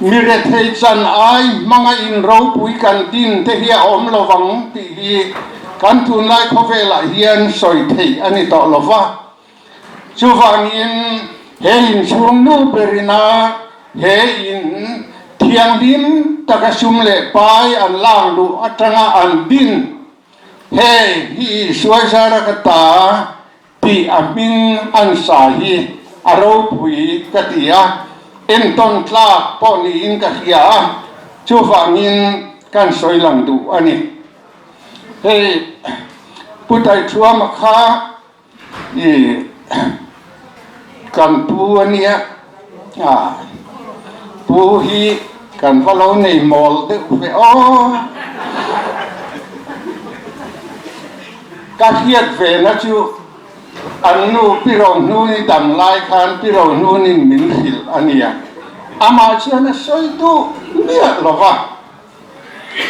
mi rethei chan ai hmanga in ropui kan din te hi a awm lo vang tih hi kan tunlai khawvelah hian sawi theih a ni tawh lo va. Chuvangin he inchhung nu berina he in thianghlim taka sum leh pai an lak luh atanga an din hei hi Isua zara ka ta tih a hming an sa hi a ropui ka ti a, entawn tlak pawh niin ka hria a, chuvangin kan sawi lang duh a ni. Hei Pu Taithuama kha I kan pu a nia, a pu hi kan va lo nei mawl deuh ve aw. Ka hriat ve na chu an nu Pi Rohnuni dam lai khan Pi Rohnunin min hrilh a nia, amah chuan a sawi duh miah lo va.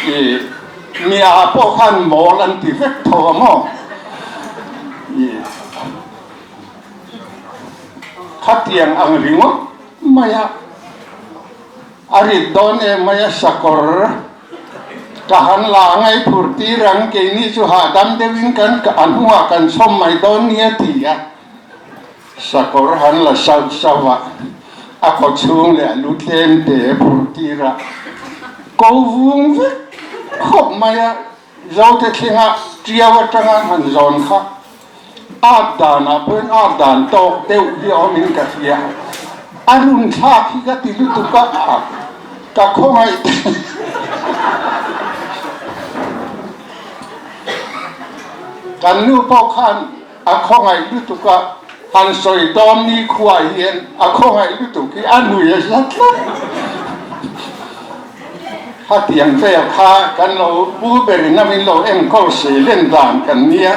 I mia pawh khan mawl an ti vek tho a maw? I khatiang ang ringawt mai a, a rit dawn em mai a sakawr ka han la ngai phur tir ang keini chu hahdam deuhin kan a hnungah kan chhawm mai dawn nia ti a. Sakawr han la sauh sauh a, a kaw chhung leh a lu tlem te phur tir a, ko vung vek khawp mai a, Zote thlenga Tiau atanga han zawn kha at danah pawhin at dan tawk deuh hi awmin ka hria, a run thlak hi ka ti lutuk a, ka khawngaih Kan nu pawh khan A khawngaih lutuk a, han sawi dawn ni khuaah hian a khawngaih lutuk hi a nui a za tlat. Khatiang vel kha kan lo pu berin a min lo enkawl seilen dan kan nia,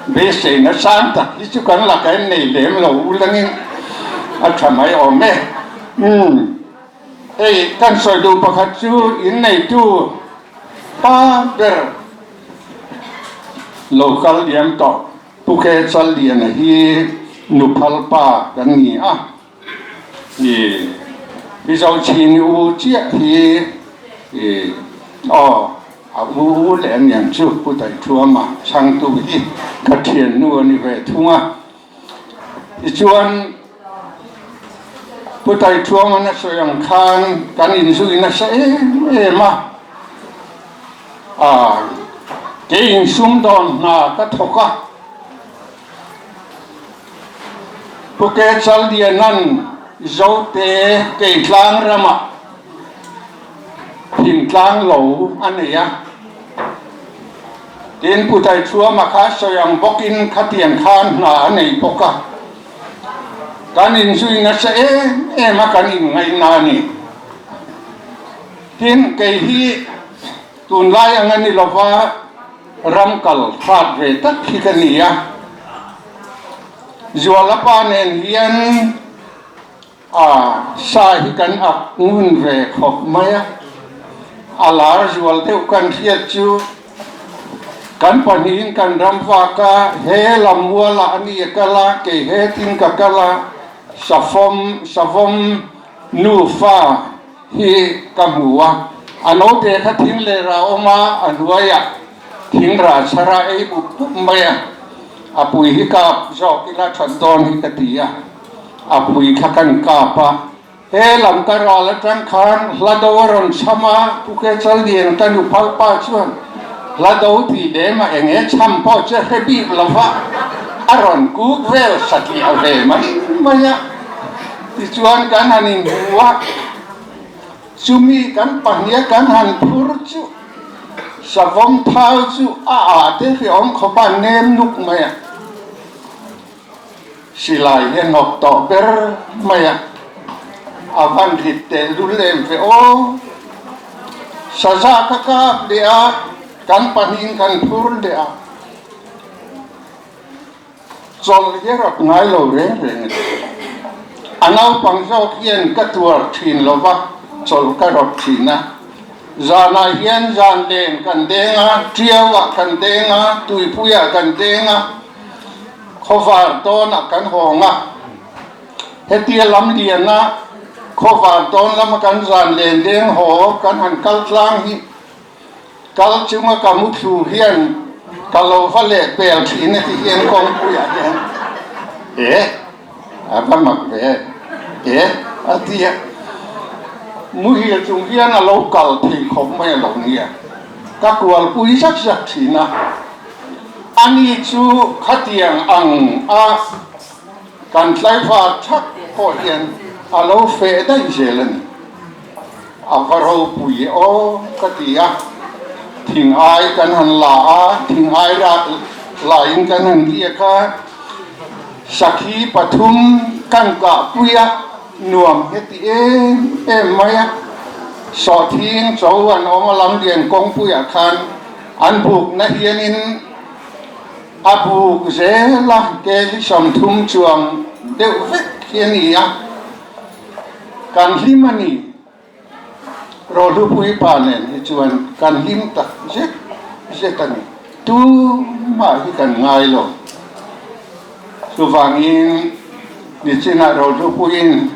beiseina sang tak hi chu kan lakah in nei lem lo ulangin a tha mai awm e. Umm, hei kan sawi duh pakhat chu inneitu pa ber Lo kal diam tawh. Pu Ke Challiana hi nuphal pa kan ni a, i Mizo chhini u chiah hi i aw a u u leh aniang chu Pu Taithuama chhangtu hi ka thiannu a ni ve thung a. Tichuan Pu Taithuama na sawi ang khan kan inzui nasa em em a, ah kei insumdawn hna ka thawk a, Pu Ke Chaldiana'n Zote Keitlang ramah thingtlang lo a nei a. Tin, Pu Taithuama kha sawi ang bawkin khatiang khan hna a nei bawk a, kan inzui nasa em em a kan inngaihna a ni. Tin, kei hi tunlai ang a ni lova ram kal hrat ve tak hi ka ni a, Zualapa nen hian A sa hi kan ak ngun ve khawp mai a, a lar zual deuh kan hriat chu kan pahnihin kan ram vak a, he lam mualah a ni a kal a, kei hetin ka kal a, safawm savawm nufa hi ka hmu a, a naute kha thing leh rah a awm a, a hnuaiah thing rah chhar a ei bup bup mai a, a pui hi kap zawk ila that dawn hi ka ti a. A pui kha kan kap a, he lam ka ral atang khan hla do a rawn chham a, Pu Ke Challian ka nu phal pa chuan hla do tih lem a eng e chham pawh che hre bik lo va, a rawn kuk vel satliah ve mai mai a. Tichuan kan han inhmu a, chumi kan pahniha kan han phur chu savawm thau chu a ah te hreawm khawpa nem nuk mai a. Silai hi a hnawk tawh ber mai a, a van rit tehlul em ve aw. Saza ka kap leh a, kan pahnihin kan phur leh a. Chawlh hi a rawt ngai lo reng reng a ni. A naupang zawk hian ka tuar thin lo va, chawlh ka rawt thin a. Zanah hian zan len kan deng a, tiauah kan deng a, tuipuiah kan deng a, khawvar tawnah kan hawng a. Hetia lam liana khawvar tawn lama kan zan len deng haw kan han kal tlang hi Kal chunga ka muthlu hian ka lo va leh pel thin a ti hian kawngpuiah hian e a va mak ve e a ti a, muhil chung hian a lo kal thei khawp mai a lo nia, ka kualpui zak zak thin a, ani chu khatiang ang a kan tlaivar thak pawh hian a lo feh daih zel a ni. A va ropui aw ka ti a, thing ai kan han la a, thing ai laiin kan han riak a, sakhi pathum kan kahpui a, nuam heti em em mai a, sawhthing cho an awm a lamlian kawngpuiah khan an bukna hianin a buk zel a, kg 30 chuang deuh vek hi a ni a. Kan hlim a ni. Rohlupui pa nen hi chuan kan hlim tak zet zet a ni. Tumah hi kan ngai lo. Chuvangin nichinah Rohlupuiin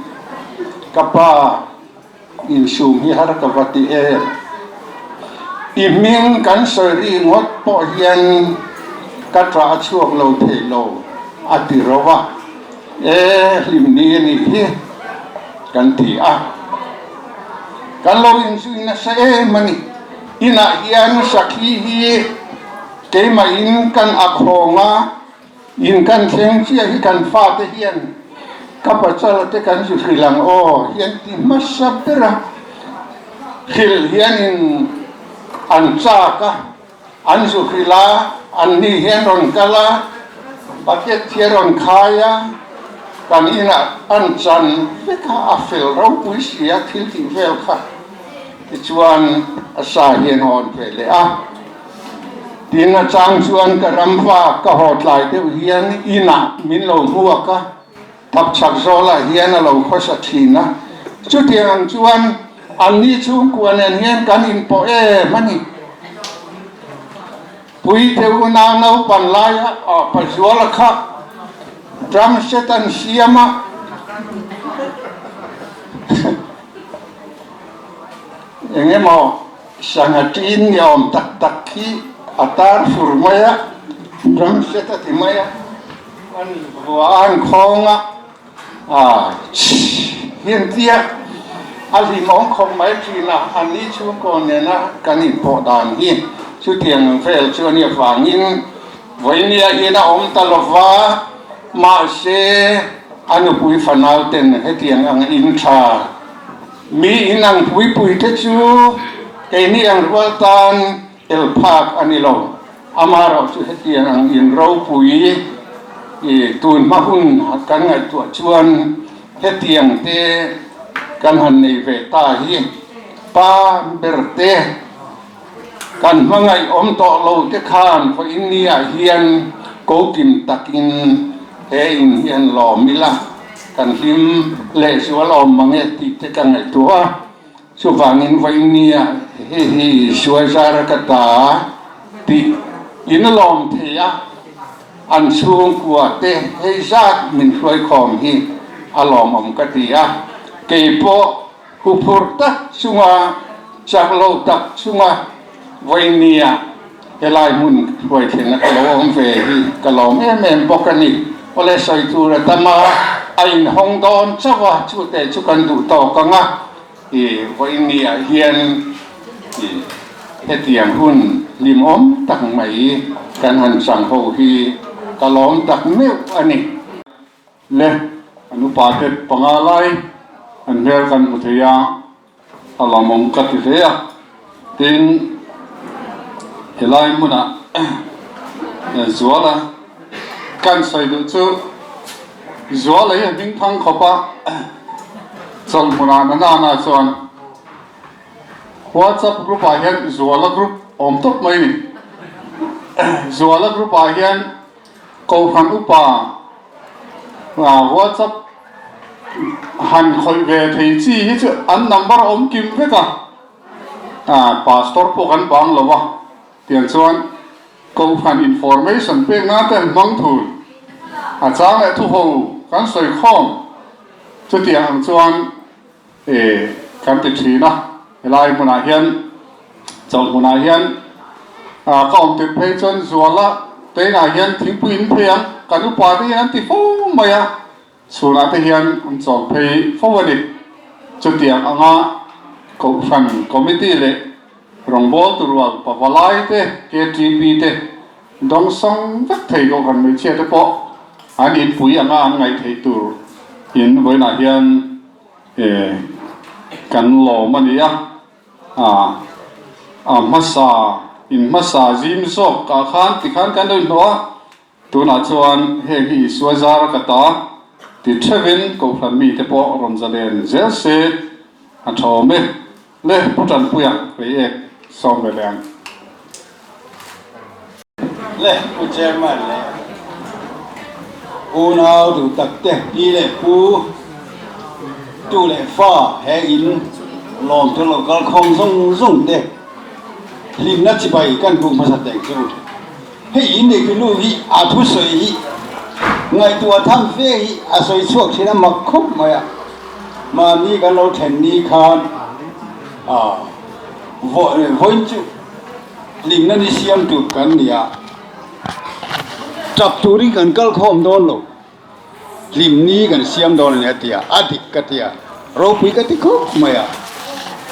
ka pa insum hi har ka va ti em. I hming kan sawi ri ngawt pawh hian ka ṭah a chhuak lo thei lo a ti ro a. E hlimni a nih hi kan ti a, kan lo inzui nasa em a ni. Inah hian sakhi hi keimahin kan ak hawng a, in kan thleng chiah hi kan fate hian ka pachal te kan zu hrilh ang aw hi an ti hmasa ber a, hrilh hianin an chak a. An zu hrilh a, an ni hi an rawn kal a, bucket hi a rawn khai a, kan inah an chan vek a, a fel ropui si a thil tih vel kha. Tichuan a sa hi an hawn ve leh a. Tin a chang chuan ka ramva ka haw tlai deuh hian inah min lo hmuak a. Tapchhak zawlah hian a lo khawsa thin a, chutiang ang chuan anni chhungkua nen hian kan inpawh em a ni. Puite unau naupan laia a pazuala kha drum set an siam a, eng emaw sangha ṭin ni awm tak tak hi a tar fur mai a, drum set a ti mai a. An vua an khawng a, a hian tia a hlimawm khawp mai thin a, an ni chhungkaw nena kan inpawh dan hi chutiang vel chu a nih avangin vawinia hian a awm ta lova, mahse a nupui fanau ten hetiang ang in tha mi in ang puipui te chu keini ang rual tan tel phak a ni lo. Amaherawh chu hetiang ang in ropui i tun hma hun kan ngaihtuah chuan hetiang te kan han nei ve ta hi pa ber te kan hmangaih awm tawh lo te khan vawiin ni ah hian ko kim takin he in hi an lawm ila kan hlim lehzual awm mang e tih te ka ngaihtuah a. Chuvangin vawinia hei hi Isua zara ka ta tih in a lawm thei a, an chhungkua te hei zat min hruaikhawm hi a lawmawm ka ti a, kei pawh huphurh tak chunga chak lo tak chunga vawinia helai hmun hruaithlena ka lo awm ve hi ka lawm em em bawk a ni. Awle sawi tur a tam a, a inhawng dawn chauh a, chute chu kan duh tawk ang a. I vawinia hian i hetiang hun hlimawm tak mai kan han chang ho hi ka lawm tak meuh a ni. Le, an upa te panga lai an hmel kan hmu thei a, a lawmawm ka ti hle a. Tin, helai hmunah Zuala kan sawi duh chu. Zuala hi a hming thang khawp a, chawlhmunah Nanana chuan WhatsApp group ah hian Zuala group awm tawp mai a ni. Zuala group ah hian Kohhran upa WhatsApp han khawih ve thei chi hi chu an number a awm kim vek a, Pastor pawh kan bang lo a, tiang chuan Kohhran information pek nan te an hmang thul. A chang leh thu ho kan sawi khawm chutiang ang chuan e kan ti thin a, helai hmunah hian chawlh hmunah hian ka awm tirh phei chuan Zuala te inah hian thingpui in phei ang kan upa te hian an ti fo mai a, chhunah te hian an chawl phei fo a ni. Chutiang anga Kohhran Committee leh Rawngbawltu rual Pavalai te, KTP te dawngsawng vek thei Kohhran hmeichhia te pawh an inpui anga an ngaih theih tur in vawiinah hian kan lawm a ni a. A hmasa in hmasa zim zawk ah khan tikhan kan lo inhlawh a. Tunah chuan heng hi Isua zar ka ta ti theuhin Kohhran mite pawh rawn zalen zel se a tha awm e. Le Pu Tanpuia Reiek sawm ve leh ang. Le Pu Chairman leh unau duh tak te pi leh pu tu leh fa he in lawmthu lo kal khawm zawng zawng te hlimna chibai kan buk hmasa teng chu. Hei in nei tunu hi a thusawi hi ngaihtuah tham fe hi a sawi chhuak thin a mak khawp mai a, mahni kan lo then ni khan vawiin chu hlimna ni siam tur kan ni a, tap turin kan kal khawm dawn lo. Hlim ni kan siam dawn a ni a ti a, a dik ka ti a, ropui ka ti khawp mai a.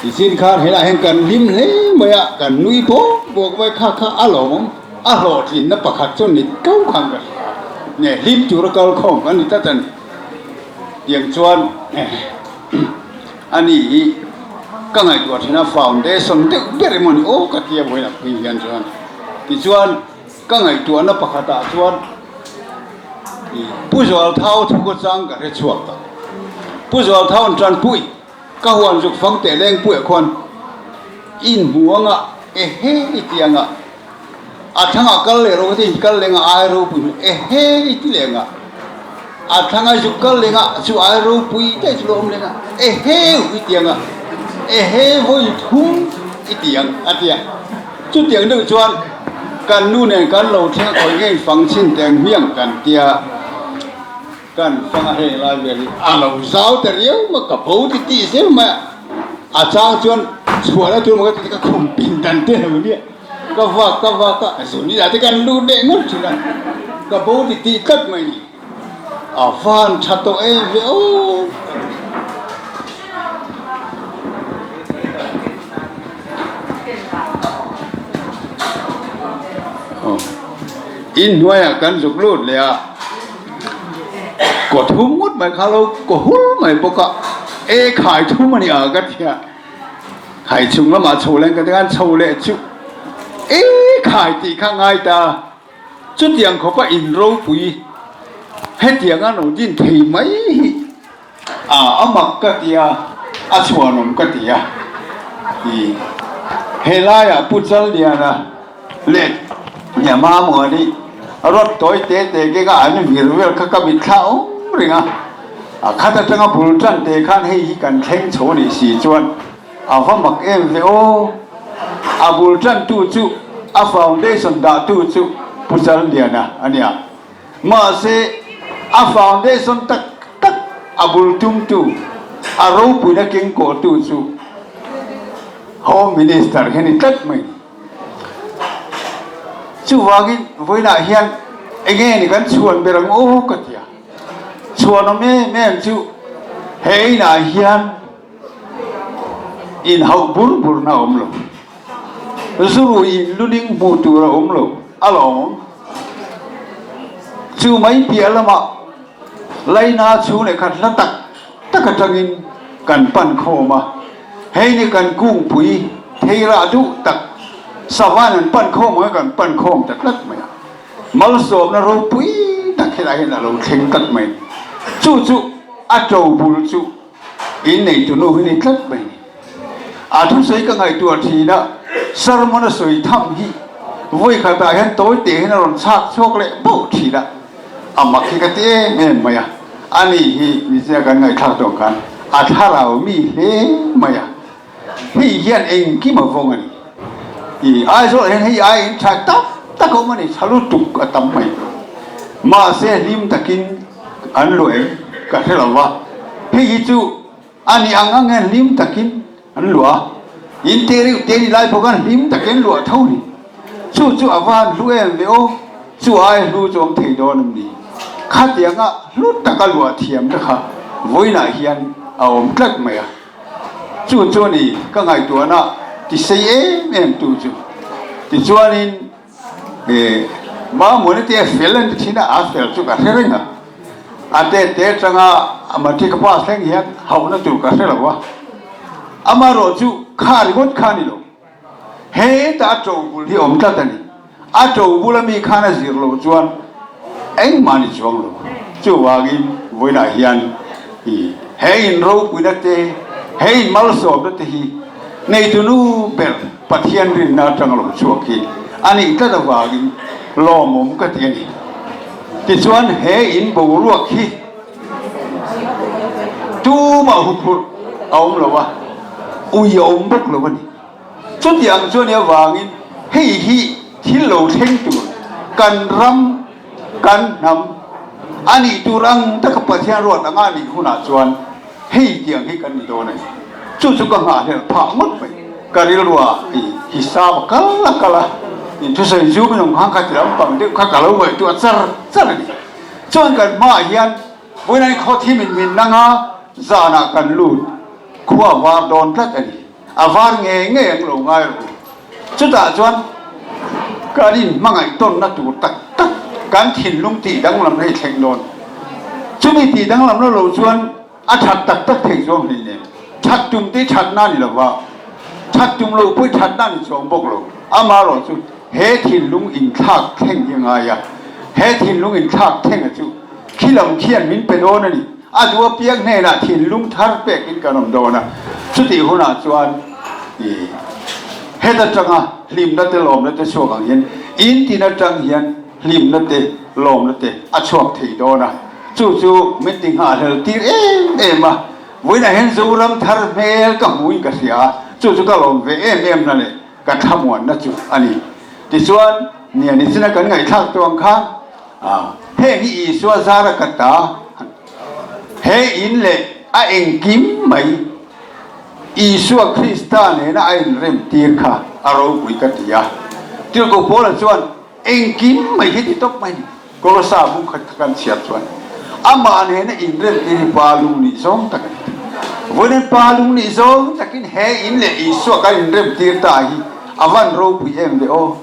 Tichin khan helaiah hian kan hlim hle mai a, kan nui bawk bawk mai kha kha a lawmawm, a hlawhtlinna pakhat chu ni to khan ka hria a, nge hlim tura kal khawm kan ni tlat a ni. Tiang chuan ani hi ka ngaihtuah thin a, foundation deuh ber emaw ni aw ka ti a vawiin a pui hian chuan. Tichuan. Ka ngaihtuahna pakhatah chuan Pu Zualthau thu ka chang ka hre chhuak ta. Pu Zualthau an tanpui, ka huan zuk fang teh leng puiah khuan in hmu anga ehe i ti anga, a thlangah kal leh rawh ka ti, in kal leng a ai ropui hmel ehe i ti leh anga, a thlanga zuk kal leng a chu ai ropui daih chu lo awm leng a ehe i ti anga, ehe vawi thum i ti ang a ti a. Chutiang deuh chuan kan nu nen kan lo thleng a khawi ngei fang chhin teng hmiang kan tia kan fang a heng lai vel hi a lo zau ta riau mai ka bo ti tih zel mai a, a chang chuan chhuahna tur maw ka ti ka khum pin dan te lo nia ka vak ka vak a zun ila te kan lut leh ngawt thin a ka bo ti tih tlat mai ni a van tha tawh em ve aw. In hnuaiah kan zuk lut leh a, kaw thum ngawt mai kha lo kaw hur mai bawk a, e khai thum a ni a ka ti a, khai chung lamah chho leh ka ti khan chho leh chu e khai tih kha ngai ta, chutiang khawpa in ropui hetiang a lo din thei mai hi. A a mak ka ti a, a chhuanawm ka ti a. I helaiah Pu Challiana leh Hniama Muani rawt tawi te te keng a an vir vel kha ka mitthla awm reng a. A khat atanga bul tan te khan hei hi kan thleng chho nih si chuan a va mak em ve aw. A bul tantu chu a foundation dahtu chu Pu Challiana a nia. Mahse, a foundation tak tak a bul tumtu, a ropuina kengkawhtu chu Home Minister hi a ni tlat mai. Chuvangin vawiinah hian enge ni kan chhuan ber ang aw ka ti a. Chhuanawm em em chu he inah hian inhauh bur burna a awm lo. Zurui in luling hmuh tur a awm lo a lawm. Chu mai piah lamah Laina chhung leh khat hla tak tak atangin kan pan khawm a, hei ni kan kungpui thei rah duh tak savain an pan khawm ang a kan pan khawm ta tlat mai a, malsawmna ropui tak helai hian a lo thleng tlat mai. Chu chu a to bul chu in neitu nu hi ni tlat mai ni. A thusawi ka ngaihtuah thin a, sermon a sawi tham hi vawi khatah hian tawi teh hian a rawn chhak chhuak leh bauh thin a, a mak hi ka ti em em mai a. Ani hi nichina kan ngaihthlak tawh khan a thlarau mi hle mai a. Hei hian engkim a vawng a ni. I Aizawl ah hian hei ai in tha tak tak a awm a ni, tha lutuk a tam mai. Mahse hlim takin an luah em ka hre lo va, hei hi chu a ni ang ang hian hlim takin an luah a, in te reuh te ni lai pawh khan hlim takin an luah tho a ni. Chu chu a va han hlu em ve aw, chu ai hlu chu awm thei dawn em ni? Khatianga hlu taka luah thiamna kha vawiinah hian a awm tlat mai a. Chu chu a ni ka ngaihtuahna ti sei em em tu chu. Tichuanin eh Mamuna te a fel an ti thin a, a fel chu ka hre reng a. A te te atanga a matric a pass thleng hian hauhna tur ka hre lo a. Amaherawh chu kha ringawt kha a ni lo. Hetah a to bul hi awm tlat a ni. A to bula mi khan a zir loh chuan engmah ni chuang lo. Chuvangin vawiinah hian i he in ropuina te, he in malsawmna te hi neitu nu ber Pathian rinna atanga lo chhuak hi a nih tlat avangin lawmawm ka ti a ni. Tichuan he in boruak hi Tumah huphurh a awm lo a, ui a awm bawk lo a ni. Chuti ang chuan i avangin hei hi thil lo thleng tur kan ram, kan hnam a nih tur ang taka Pathian ruat anga a nih hunah chuan hei tiang hi kan ni dawn a ni. Chu chu ka nghahhlelh phah ngawt mai. Ka rilruah i hisap a kal a kal a, inthusawi zu min awm khan kha ti lampang deuh kha ka lo ngaihtuah char char a ni. Chuan kan hmaah hian vawiin khaw thim in min nang a, zanah kan lut khua a var dawn tlat a ni. A var ngei ngei ang lo ngai rawh u. Chutah chuan kan inhmangaih tawnna tur tak tak kan thinlung tih danglamna hi thleng dawn. Chumi tih danglamna lo chuan A that tak tak thei chuang hlei nen that tum te thatna a ni lo va, that tum lo pawh thatna a ni chuang bawk lo. Amaherawh chu he thinlung inthlak thleng hi a ngai a, he thinlung inthlak thlenga chu khi lam khian min pe dawn a ni. A duh apiang hnenah thinlung thar pekin kan awm dawn a, chutih hunah chuan i het atanga hlimna te lawmna te chhuak ang hian in tin atang hian hlimna te lawmna te a chhuak thei dawn a. Chu chu min ti nghahhlel tir em em a, vawiinah hian Zoram thar hmel ka hmuin ka hria a, chu chu ka lawm ve em em na leh ka thlamuanna chu a ni. Tichuan, nia nichina kan ngaihthlak tawh ang kha, heng hi Isua zara ka ta, he in leh a engkim mai Isua Krista nena a inrem tir kha a ropui ka ti a. Tirhkoh Paula chuan, Engkim mai hi ti tawp mai ni. Kolosa bung khat kha kan chhiar chuan amah nena inrem tir hi pa lung nih zawng tak a ni. Vawiin pa lung nih zawng takin he in leh Isua kan inrem tir ta hi a van ropui em ve aw.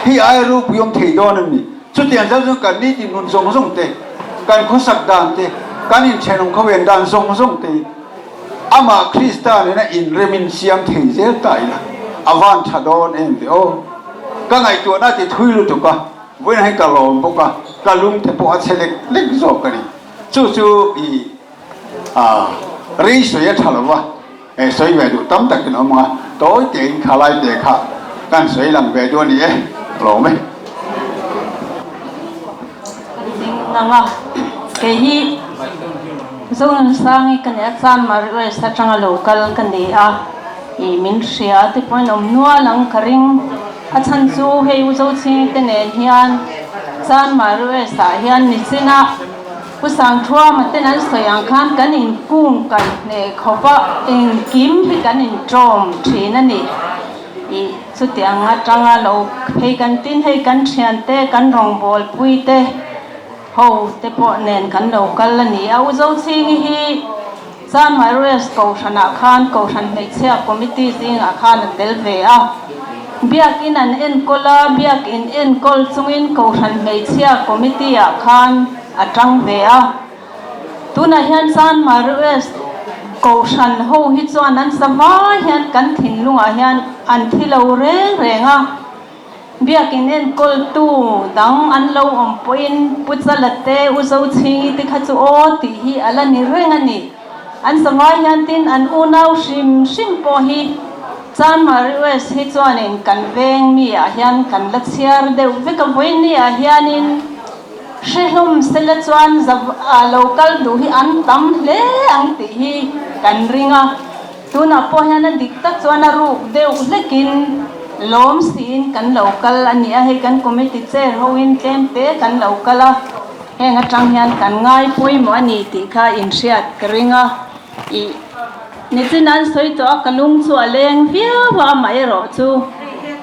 Hei aia ropui awm thei dawn em ni? Chutiang zan chuan kan nitin nun zawng zawng te, kan khawsak dan te, kan inthenawm khawven dan zawng zawng te hi Amah Krista nena inremin siam thei zel ta ila a van tha dawn em ve aw. Ka ngaihtuahna a ti thui lutuk a, vawiin hei ka lawm bawk a, ka lung te pawh a chhe lek lek zawk a ni. Chu chu i a rei sawi a tha lo va, e sawi ve duh tam takin awm ang a, tawi tein kha lai te kha kan sawi lang ve duh a ni e, lawm e. Kan ding ngang a, kei hi Zonunsangi ka ni a, Chanmari West atanga lo kal ka ni a, ih min hria te pawhin awm nual ang ka ring. A chhan chu hei U Zochhingi te nen hian Chanmari West ah hian nichina Pu Sangthuama ten an sawi ang khan kan inkung kaih hneh khawp a, engkim hi kan inṭawm ṭhin a ni. Ih chutiang atanga lo phei kan tin hei kan thiante kan rawngbawlpui te ho te pawh nen kan lo kal a ni a. U Zochhingi hi Chanmai West Kohhranah khan Kohhran Hmeichhia Committee zingah khan a tel ve a. Biakin an enkawl a, Biakin enkawl chungin Kohhran Hmeichhia Committee ah khan a tang ve a. Tunah hian Chanmar West Kohhran ho hi chuan an sa vai hian kan thinlungah hian an thi lo reng reng a. Biakin enkawltu dang an lo awm pawhin Pu Chala te, U Zochhingi te kha chu aw tih hi a la ni reng a ni. An zavai hian tin an unau hrim hrim pawh hi Chanmari West hi chuanin kan veng mi ah hian kan la chhiar deuh vek a, vawiin ah hianin hre hlawm sela chuan lo kal duh hi an tam hle ang tih hi kan ring a. Tunah pawh hian a dik tak chuan a ruk deuh hlekin lawm siin kan lo kal a ni a, hei kan committee chair hoin tlem te kan lo kal a, heng atang hian kan ngai pawimawh a ni tih kha inhriat ka ring a, ih nichin an sawi tawh a ka lung chu a leng viau a, amaherawh chu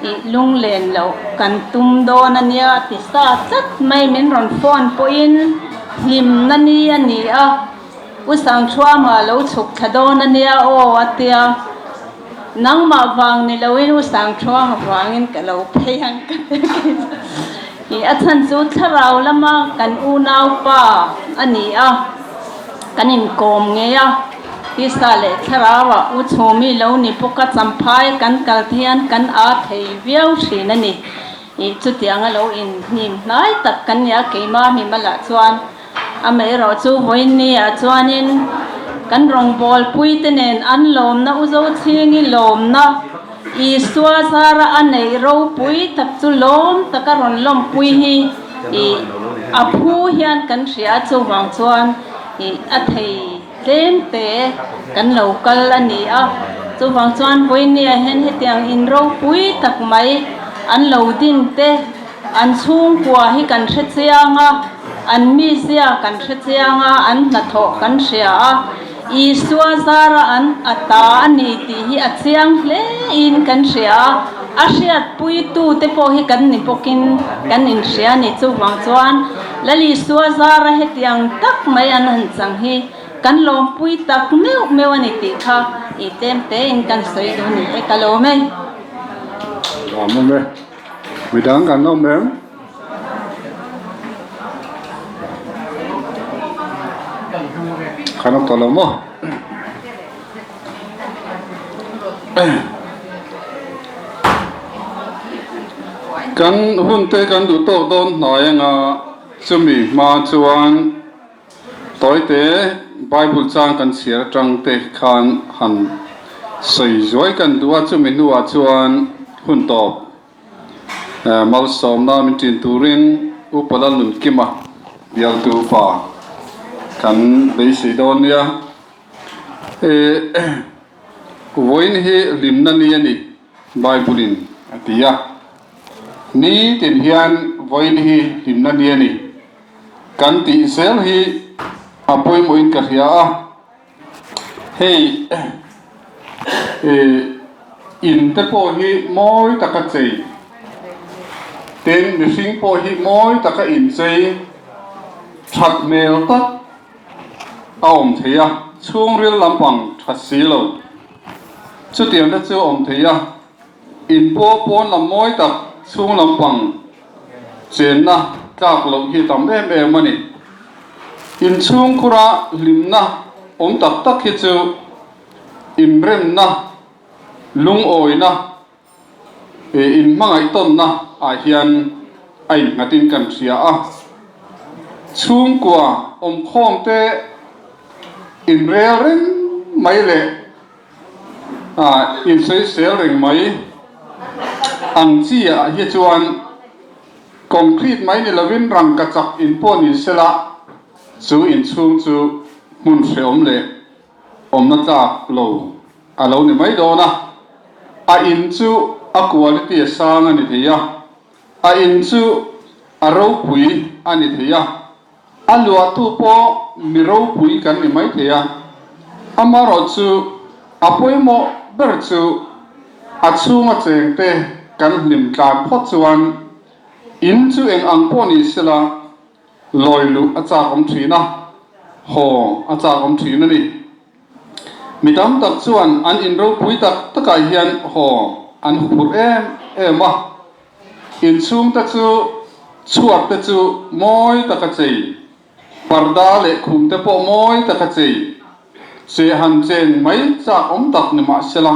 ih lunglen loh kan tum dawn a nia ti sa tlat mai min rawn phone pawhin hlimna ni a ni a. U Sangthuama lo chhuk thla dawn a nia aw a tia, nangmah vang ni loin U Sangthuama vangin ka lo phei ang ka ti kei chu. Ih a chhan chu thlarau lama kan unaupa a ni a, kan inkawm ngei a, tisa leh thlarauah U Chhumi lo ni bawk a, champhai kan kal te hian kan aa thei viau thin a ni. Ih chutianga lo inhnim hnai tak kan ni a, keimah mimalah chuan Amaherawh chu vawiinni ah chuanin kan rawngbawlpui te nen an lawmna u Zochhingi lawmna Isua zara a neih ropui tak chu lawm taka rawn lawmpui hi ih a phu hian kan hria a, chuvang chuan ih a thei tlem te kan lo kal a ni a, chuvang chuan vawiinni ah hian hetiang in ropui tak mai an lo din te An chhungkua hi kan hre chiang a, an mizia kan hre chiang a, an hnathawh kan hria a, Isua zara an a ta a ni tih hi a chiang hlein kan hria a, a hriatpuitute pawh hi kan ni bawkin kan inhria a ni. Chuvang chuan Lal Isua zara hetiang tak mai an han chang hi kan lawmpui tak meuh meuh a ni tih kha i tlem tein kan sawi duh a ni e, ka lawm e. Lawm e. Midang kan awm em? Kan awm tawh lo maw? Kan hun te kan duh tawk dawn hnai anga chumi hma chuan Tawite Bible chang kan chhiar atang te khan han sawi zuai kan duh a, chumi hnuah chuan hun tawp malsawmna min ṭin turin Upa Lalnunkima bialtu upa kan beisei dawn nia. Vawiin hi hlimna ni a ni Bible-in a ti a, nitin hian vawiin hi hlimna ni a ni. Kan tih zel hi a pawimawhin ka hria a, hei in te pawh hi mawi taka chei, tin mihring pawh hi mawi taka inchei that hmel tak a awm thei a, chhungril lampang tha si lo chutiang te chu a awm thei a. In pawh pawn lam mawi tak chhung lampang chenna tlak loh hi tam em em a ni. In chhungkhura hlimna awm tak tak hi chu inremna, lungawina, inhmangaihtawnna ah hian a innghatin kan hria a. Chhungkua awmkhawmte inrel reng mai leh Insawisel reng mai ang chi ah hi chuan concrete mai ni lovin rangkachak in pawh ni sela chu inchhung chu hmun hreawm leh awmna tlak lo a lo ni mai dawn a, a in chu a quality a sang a ni thei a, a in chu a ropui a ni thei a. A luahtu pawh mi ropui kan ni maithei a, amaherawhchu a pawimawh ber chu a chhunga chengte kan hlim tlan phawt chuan in chu eng ang pawh ni sela lawi luh a chak awm thin a, haw a chak awm thin a ni. Mi tam tak chuan an in ropui tak takah hian haw an huphurh em em a. Inchhungte chu chhuat te chu mawi taka chei, parda leh khum te pawh mawi taka chei, che han cheng mai chak awm tak ni mahsela,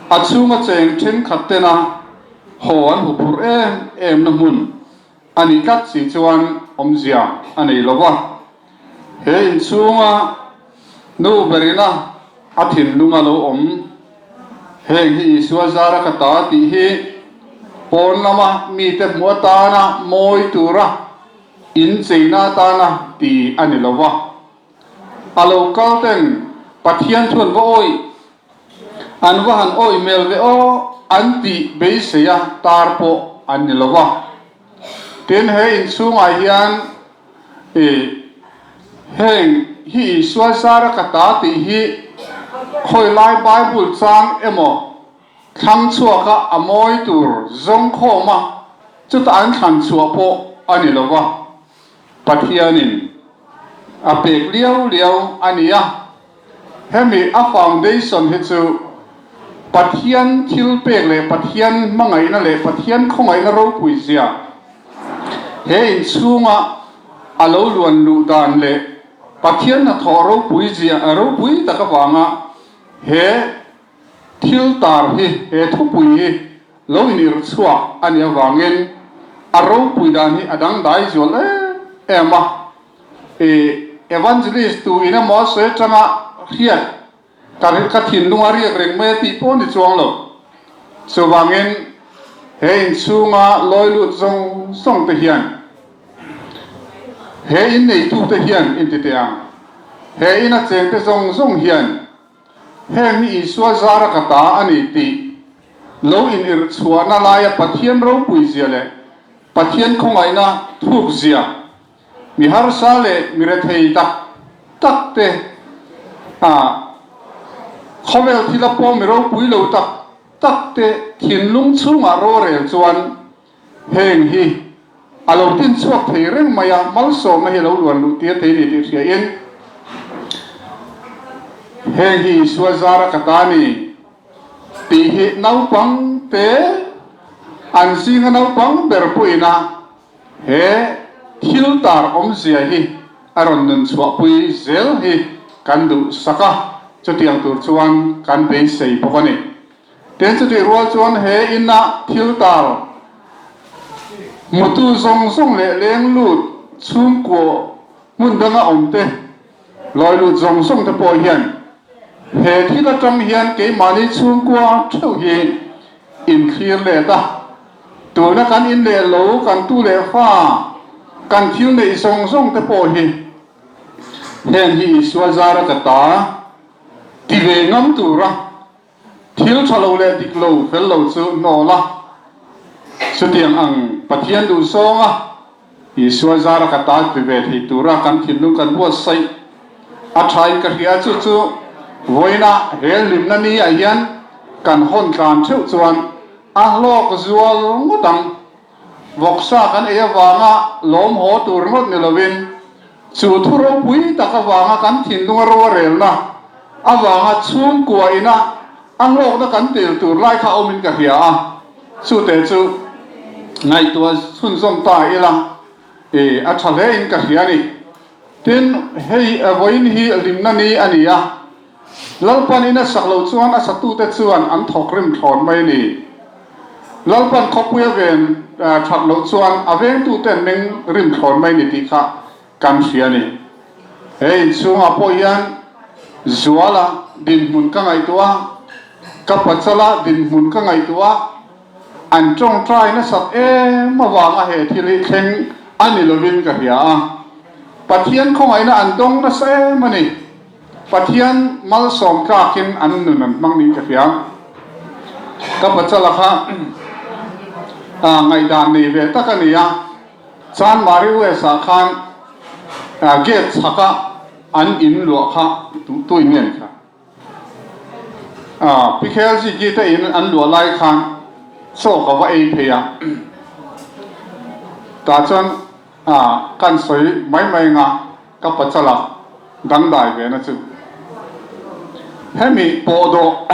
a chhunga cheng thenkhat tena Haw an huphurh em em na hmun a nih tlat si chuan awmzia a nei lo va. He inchhunga nu berina a thinlunga lo awm heng hi Isua zara ka ta tih hi pawn lama mite hmuh atana mawi tura incheina atana ti a ni lo va. A lo kal ten Pathian thu an va awih, an va han awih hmel ve aw an tih beiseia tar pawh an ni lo va. Tin, he inchhungah hian i heng hi Isua zara ka ta tih hi khawilai Bible chang emaw thlang chhuaka a mawi tur zawngkhawma chutah an thlan chhuah pawh a ni lo va. Pathianin a pek liau liau a ni a, hemi a foundation hi chu Pathian thil pek leh Pathian hmangaihna leh Pathian khawngaihna ropui zia he inchhunga a lo luan luh dan leh Pathian hnathawh ropui zia ropui tak avanga he Thil tar hi he thupui hi lo inirh chhuak a nih avangin a ropui dan hi a dangdai zual em em a. I evangelist tu in emaw a sawi atanga hriat ka ka thinlung a riak reng mai a tih pawh a ni chuang lo. Chuvangin he inchhunga lawi lut zawng zawng te hian he in neitute hian inti teh ang. He ina chengte zawng zawng hian Heng hi Isua zara ka ta a ni tih lo inirh chhuahna laia Pathian ropuizia leh Pathian khawngaihna thukzia mi harsa leh mi rethei tak tak te a khawvel thila pawh mi ropui lo tak tak te thinlung chhungah rorel chuan Heng hi a lo tin chhuak thei reng mai a, malsawmna hi a lo luan luh tir thei a ni tih hria in, heng hi Isua zara ka ta ni tih hi naupang te an zinga naupang ber pawhin a he thil tar awmzia hi a rawn nun chhuahpui zel hi kan duhsak a, chutiang tur chuan kan beisei bawk a ni. Tin, chutih rual chuan he ina thil tar hmutu zawng zawng leh leng lut chhungkaw hmun danga awm te, lawi lut zawng zawng te pawh hian he thil atang hian keimahni chhungkua theuh hi inthlir let a, tuna kan in leh lo, kan tu leh fa, kan thil neih zawng zawng te pawh hi heng hi Isua zara ka ta ti ve ngam tura Thil tha lo leh dik lo fel lo chu hnawl a, chutiang ang Pathian duh zawnga Isua zara ka ta ti ve thei tura kan thinlung kan buatsaih a thain ka hria chu chu vawiina he hlimna ni ah hian kan hawn tlan theuh chuan a hlawk zual ngawt ang. Vawksa kan ei avanga lawm haw tur ngawt ni lovin chu thu ropui tak avanga kan thinlunga ruarelna avanga chhungkua ina a hlawkna kan tel tur lai kha awmin ka hria a, chute chu ngaihtuah chhunzawm ta ila i a tha hlein ka hria a ni. Tin, hei vawiin hi hlimna ni a ni a. Lalpan in a sak loh chuan a satute chuan an thawk rim thlawn mai a ni. Lalpan khawpui a ven that loh chuan a vengtute an meng rim thlawn mai a ni tih kha kan hria a ni. He inchhungah pawh hian Zuala dinhmun ka ngaihtuah a, ka pachala dinhmun ka ngaihtuah a, an tawngtai nasat em avanga he thil hi thleng a ni lovin ka hria a. Pathian khawngaihna an dawng nasa em a ni. Pathian malsawm tlakin an nun an hmang niin ka hria. Ka pachala kha ngaihdan nei ve tak a ni a, Chanmari US ah khan gate chhaka an in luah kha tu in nge ni kha? Pi Khelziki te in an luah lai khan chaw ka va ei phei a, tah chuan kan sawi mai mai anga Ka pachala dangdai ve na chu hemi pawhdawh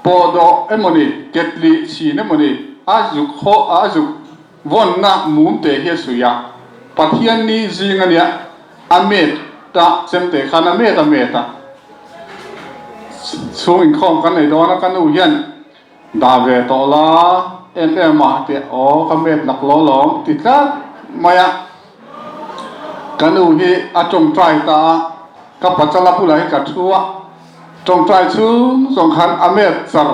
pawhdawh emawni ketli chhin emawni a zuk haw a zuk vawnna mum te hi a suih a, Pathian ni zing ania a met a chemte khan a met a met a chhung inkhawm kan nei dawn a ka nu hian dah ve tawh la. Em em a tia aw ka met laklawh lawm ti tlat mai a. Ka nu hi a tawngtai ta a, ka pachala bulah hi ka thu a, tawngtai chhung zawng khan a met char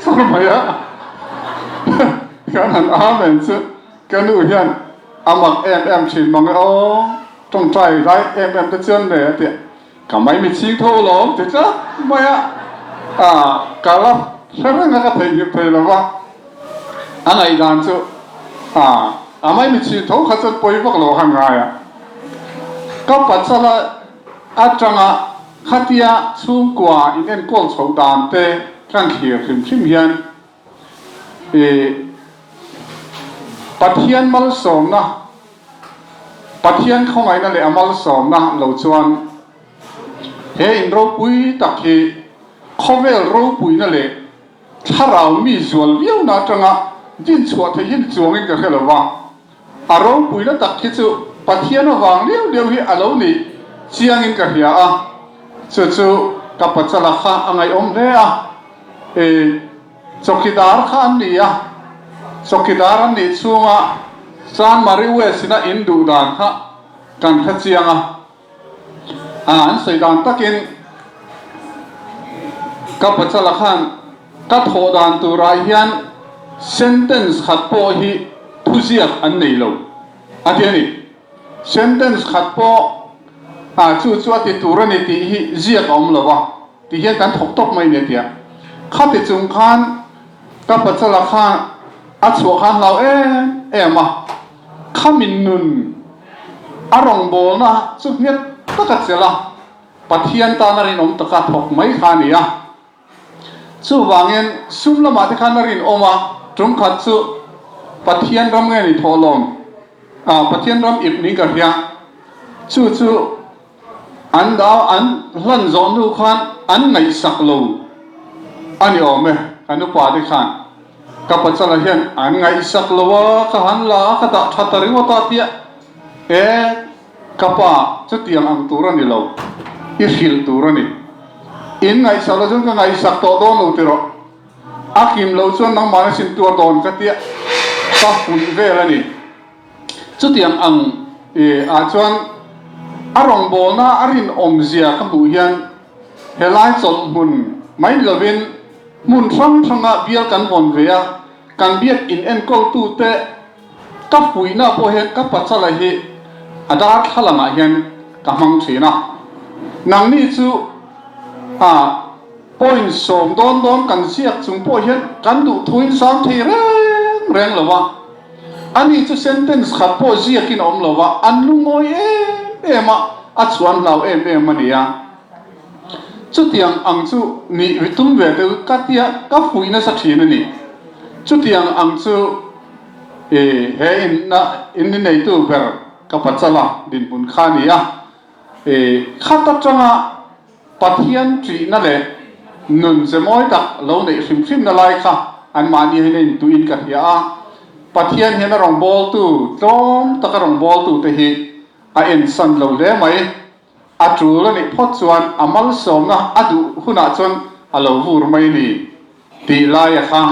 char mai a. Kan han amen chu ka nu hian a mak em em thin mang e aw, tawngtai lai em em te chuan le a tia. Ka mai mi chhing tho alawm ti tlat mai a, ah ka la hre reng a ka theihnghilh thei lo va, a ngaihdan chu ah a mai mi chhing tho kha chuan pawi vak lo a khan ngai a, ka pachala atanga khatia chhungkua in enkawl chhoh dan te kan thlir hrim hrim hian ih Pathian malsawmna Pathian khawngaihna leh a malsawmna lo chuan he in ropui tak hi khawvel ropuina leh thlarau mi zual viauna atanga dinchhuah theih hi ni chuangin ka hre lo va, a ropuina tak hi chu Pathian avang liau liau hi a lo ni chiangin ka hria a, chu chu ka pachala kha a ngaihawm hle a, e. Chawkidar kha an ni a, chawkidar an nih chhunga Chanmari West ina in duh dan kha kan hre chiang a, an sawi dan takin ka pachala khan ka thawh dan turah hian sentence khat pawh hi thuziak an nei lo a ti a ni. Sentence khat pawh chu chu a ti tur a ni tih hi ziak a awm lo a. Ti hian kan thawk tawp mai nia tia. Khati chung khan ka pachala kha a chhuah khan hlau em em a, khamin nun a rawngbawlna chu nghet taka chelh a, Pathian tana rinawm taka thawk mai kha a ni a. Chuvangin sum lamah te khan a rinawm a, tum khat chu Pathian ram nge ni thawhlawm, Pathian ram ip niin ka hria, chu chu An dau an hlan zawh hnu khan an ngaihsak lo a ni awm e, kan upa te khan. Ka pachala hian an ngaihsak lo a, ka han la a, ka dah tha ta ringawt a tia, e ka pa chutiang ang tur a ni lo, i hrilh tur a ni. In ngaihsak lo chuan ka ngaihsak tawh dawn lo tiraw, a kim lo chuan nangmahna sin tuar dawn ka tia, ka fuih vel a ni. Chutiang ang ah chuan a rawngbawlna a rinawmzia ka hmuh hian helai chawlh hmun mai ni lovin hmun hrang hranga bial kan vawn ve a, kan biak in enkawltute ka fuihna pawh hian ka pachala hi a darthlalangah hian ka hmang thin a. Nangni chu ah point sawm dawn dawn kan ziak chung pawh hian kan duhthuin zam thei reng reng lo a. Ani chu sentence khat pawh ziakin a awm lo va, an lungawi em em a, a chhuan hlau em em a ni a. Chutiang ang chu nih ri tum ve deuh ka tia ka fuih nasa thin a ni. Chutiang ang chu i he inna in ni neitu ber ka pachala dinhmun kha a ni a, i khat atanga Pathian ṭihna leh nun ze mawi tak lo neih hrim hrimna lai kha anmahni hian a intuihin ka hria a. Pathian hian a rawngbawltu, tlawm taka rawngbawltute hi a ensan lo hle mai. A ṭul a nih phawt chuan a malsawmna a duh hunah chuan a lo vur mai a ni tih laia kha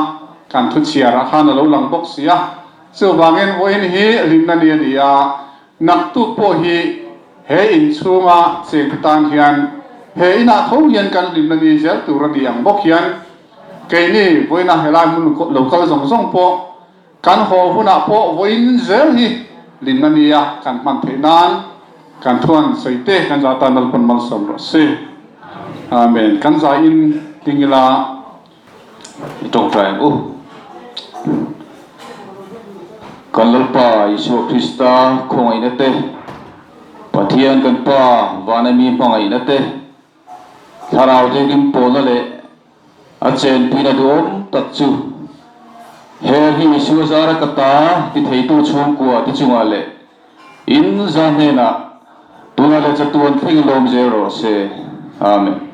kan thuchhiarah khan a lo lang bawk si a. Chuvangin vawiin hi hlimna ni a ni a, Naktuk pawh hi he in chhunga chengte tan hian he inah tho hian kan hlimna ni zel tur a ni ang bawk hian keini vawiina helai hmun lo kal zawng zawng pawh kan haw hunah pawh vawiin zel hi hlimna nia kan hman theih nan kan thuan sawi te kan za tan Lalpan malsawm rawh se. Amen. Kan za in ting ila. I tawngtai ang u. Kan Lalpa Isua Krista khawngaihna te, Pathian kan Pa vana mi hmangaihna te, Thlarau Thianghlim pawlna leh a chenpuina duhawm tak chu her hi Isua zara ka ta ti theitu chhungkua te chungah leh in za hnenah tunah leh chatuan thleng lawm zel rawh se. Amen.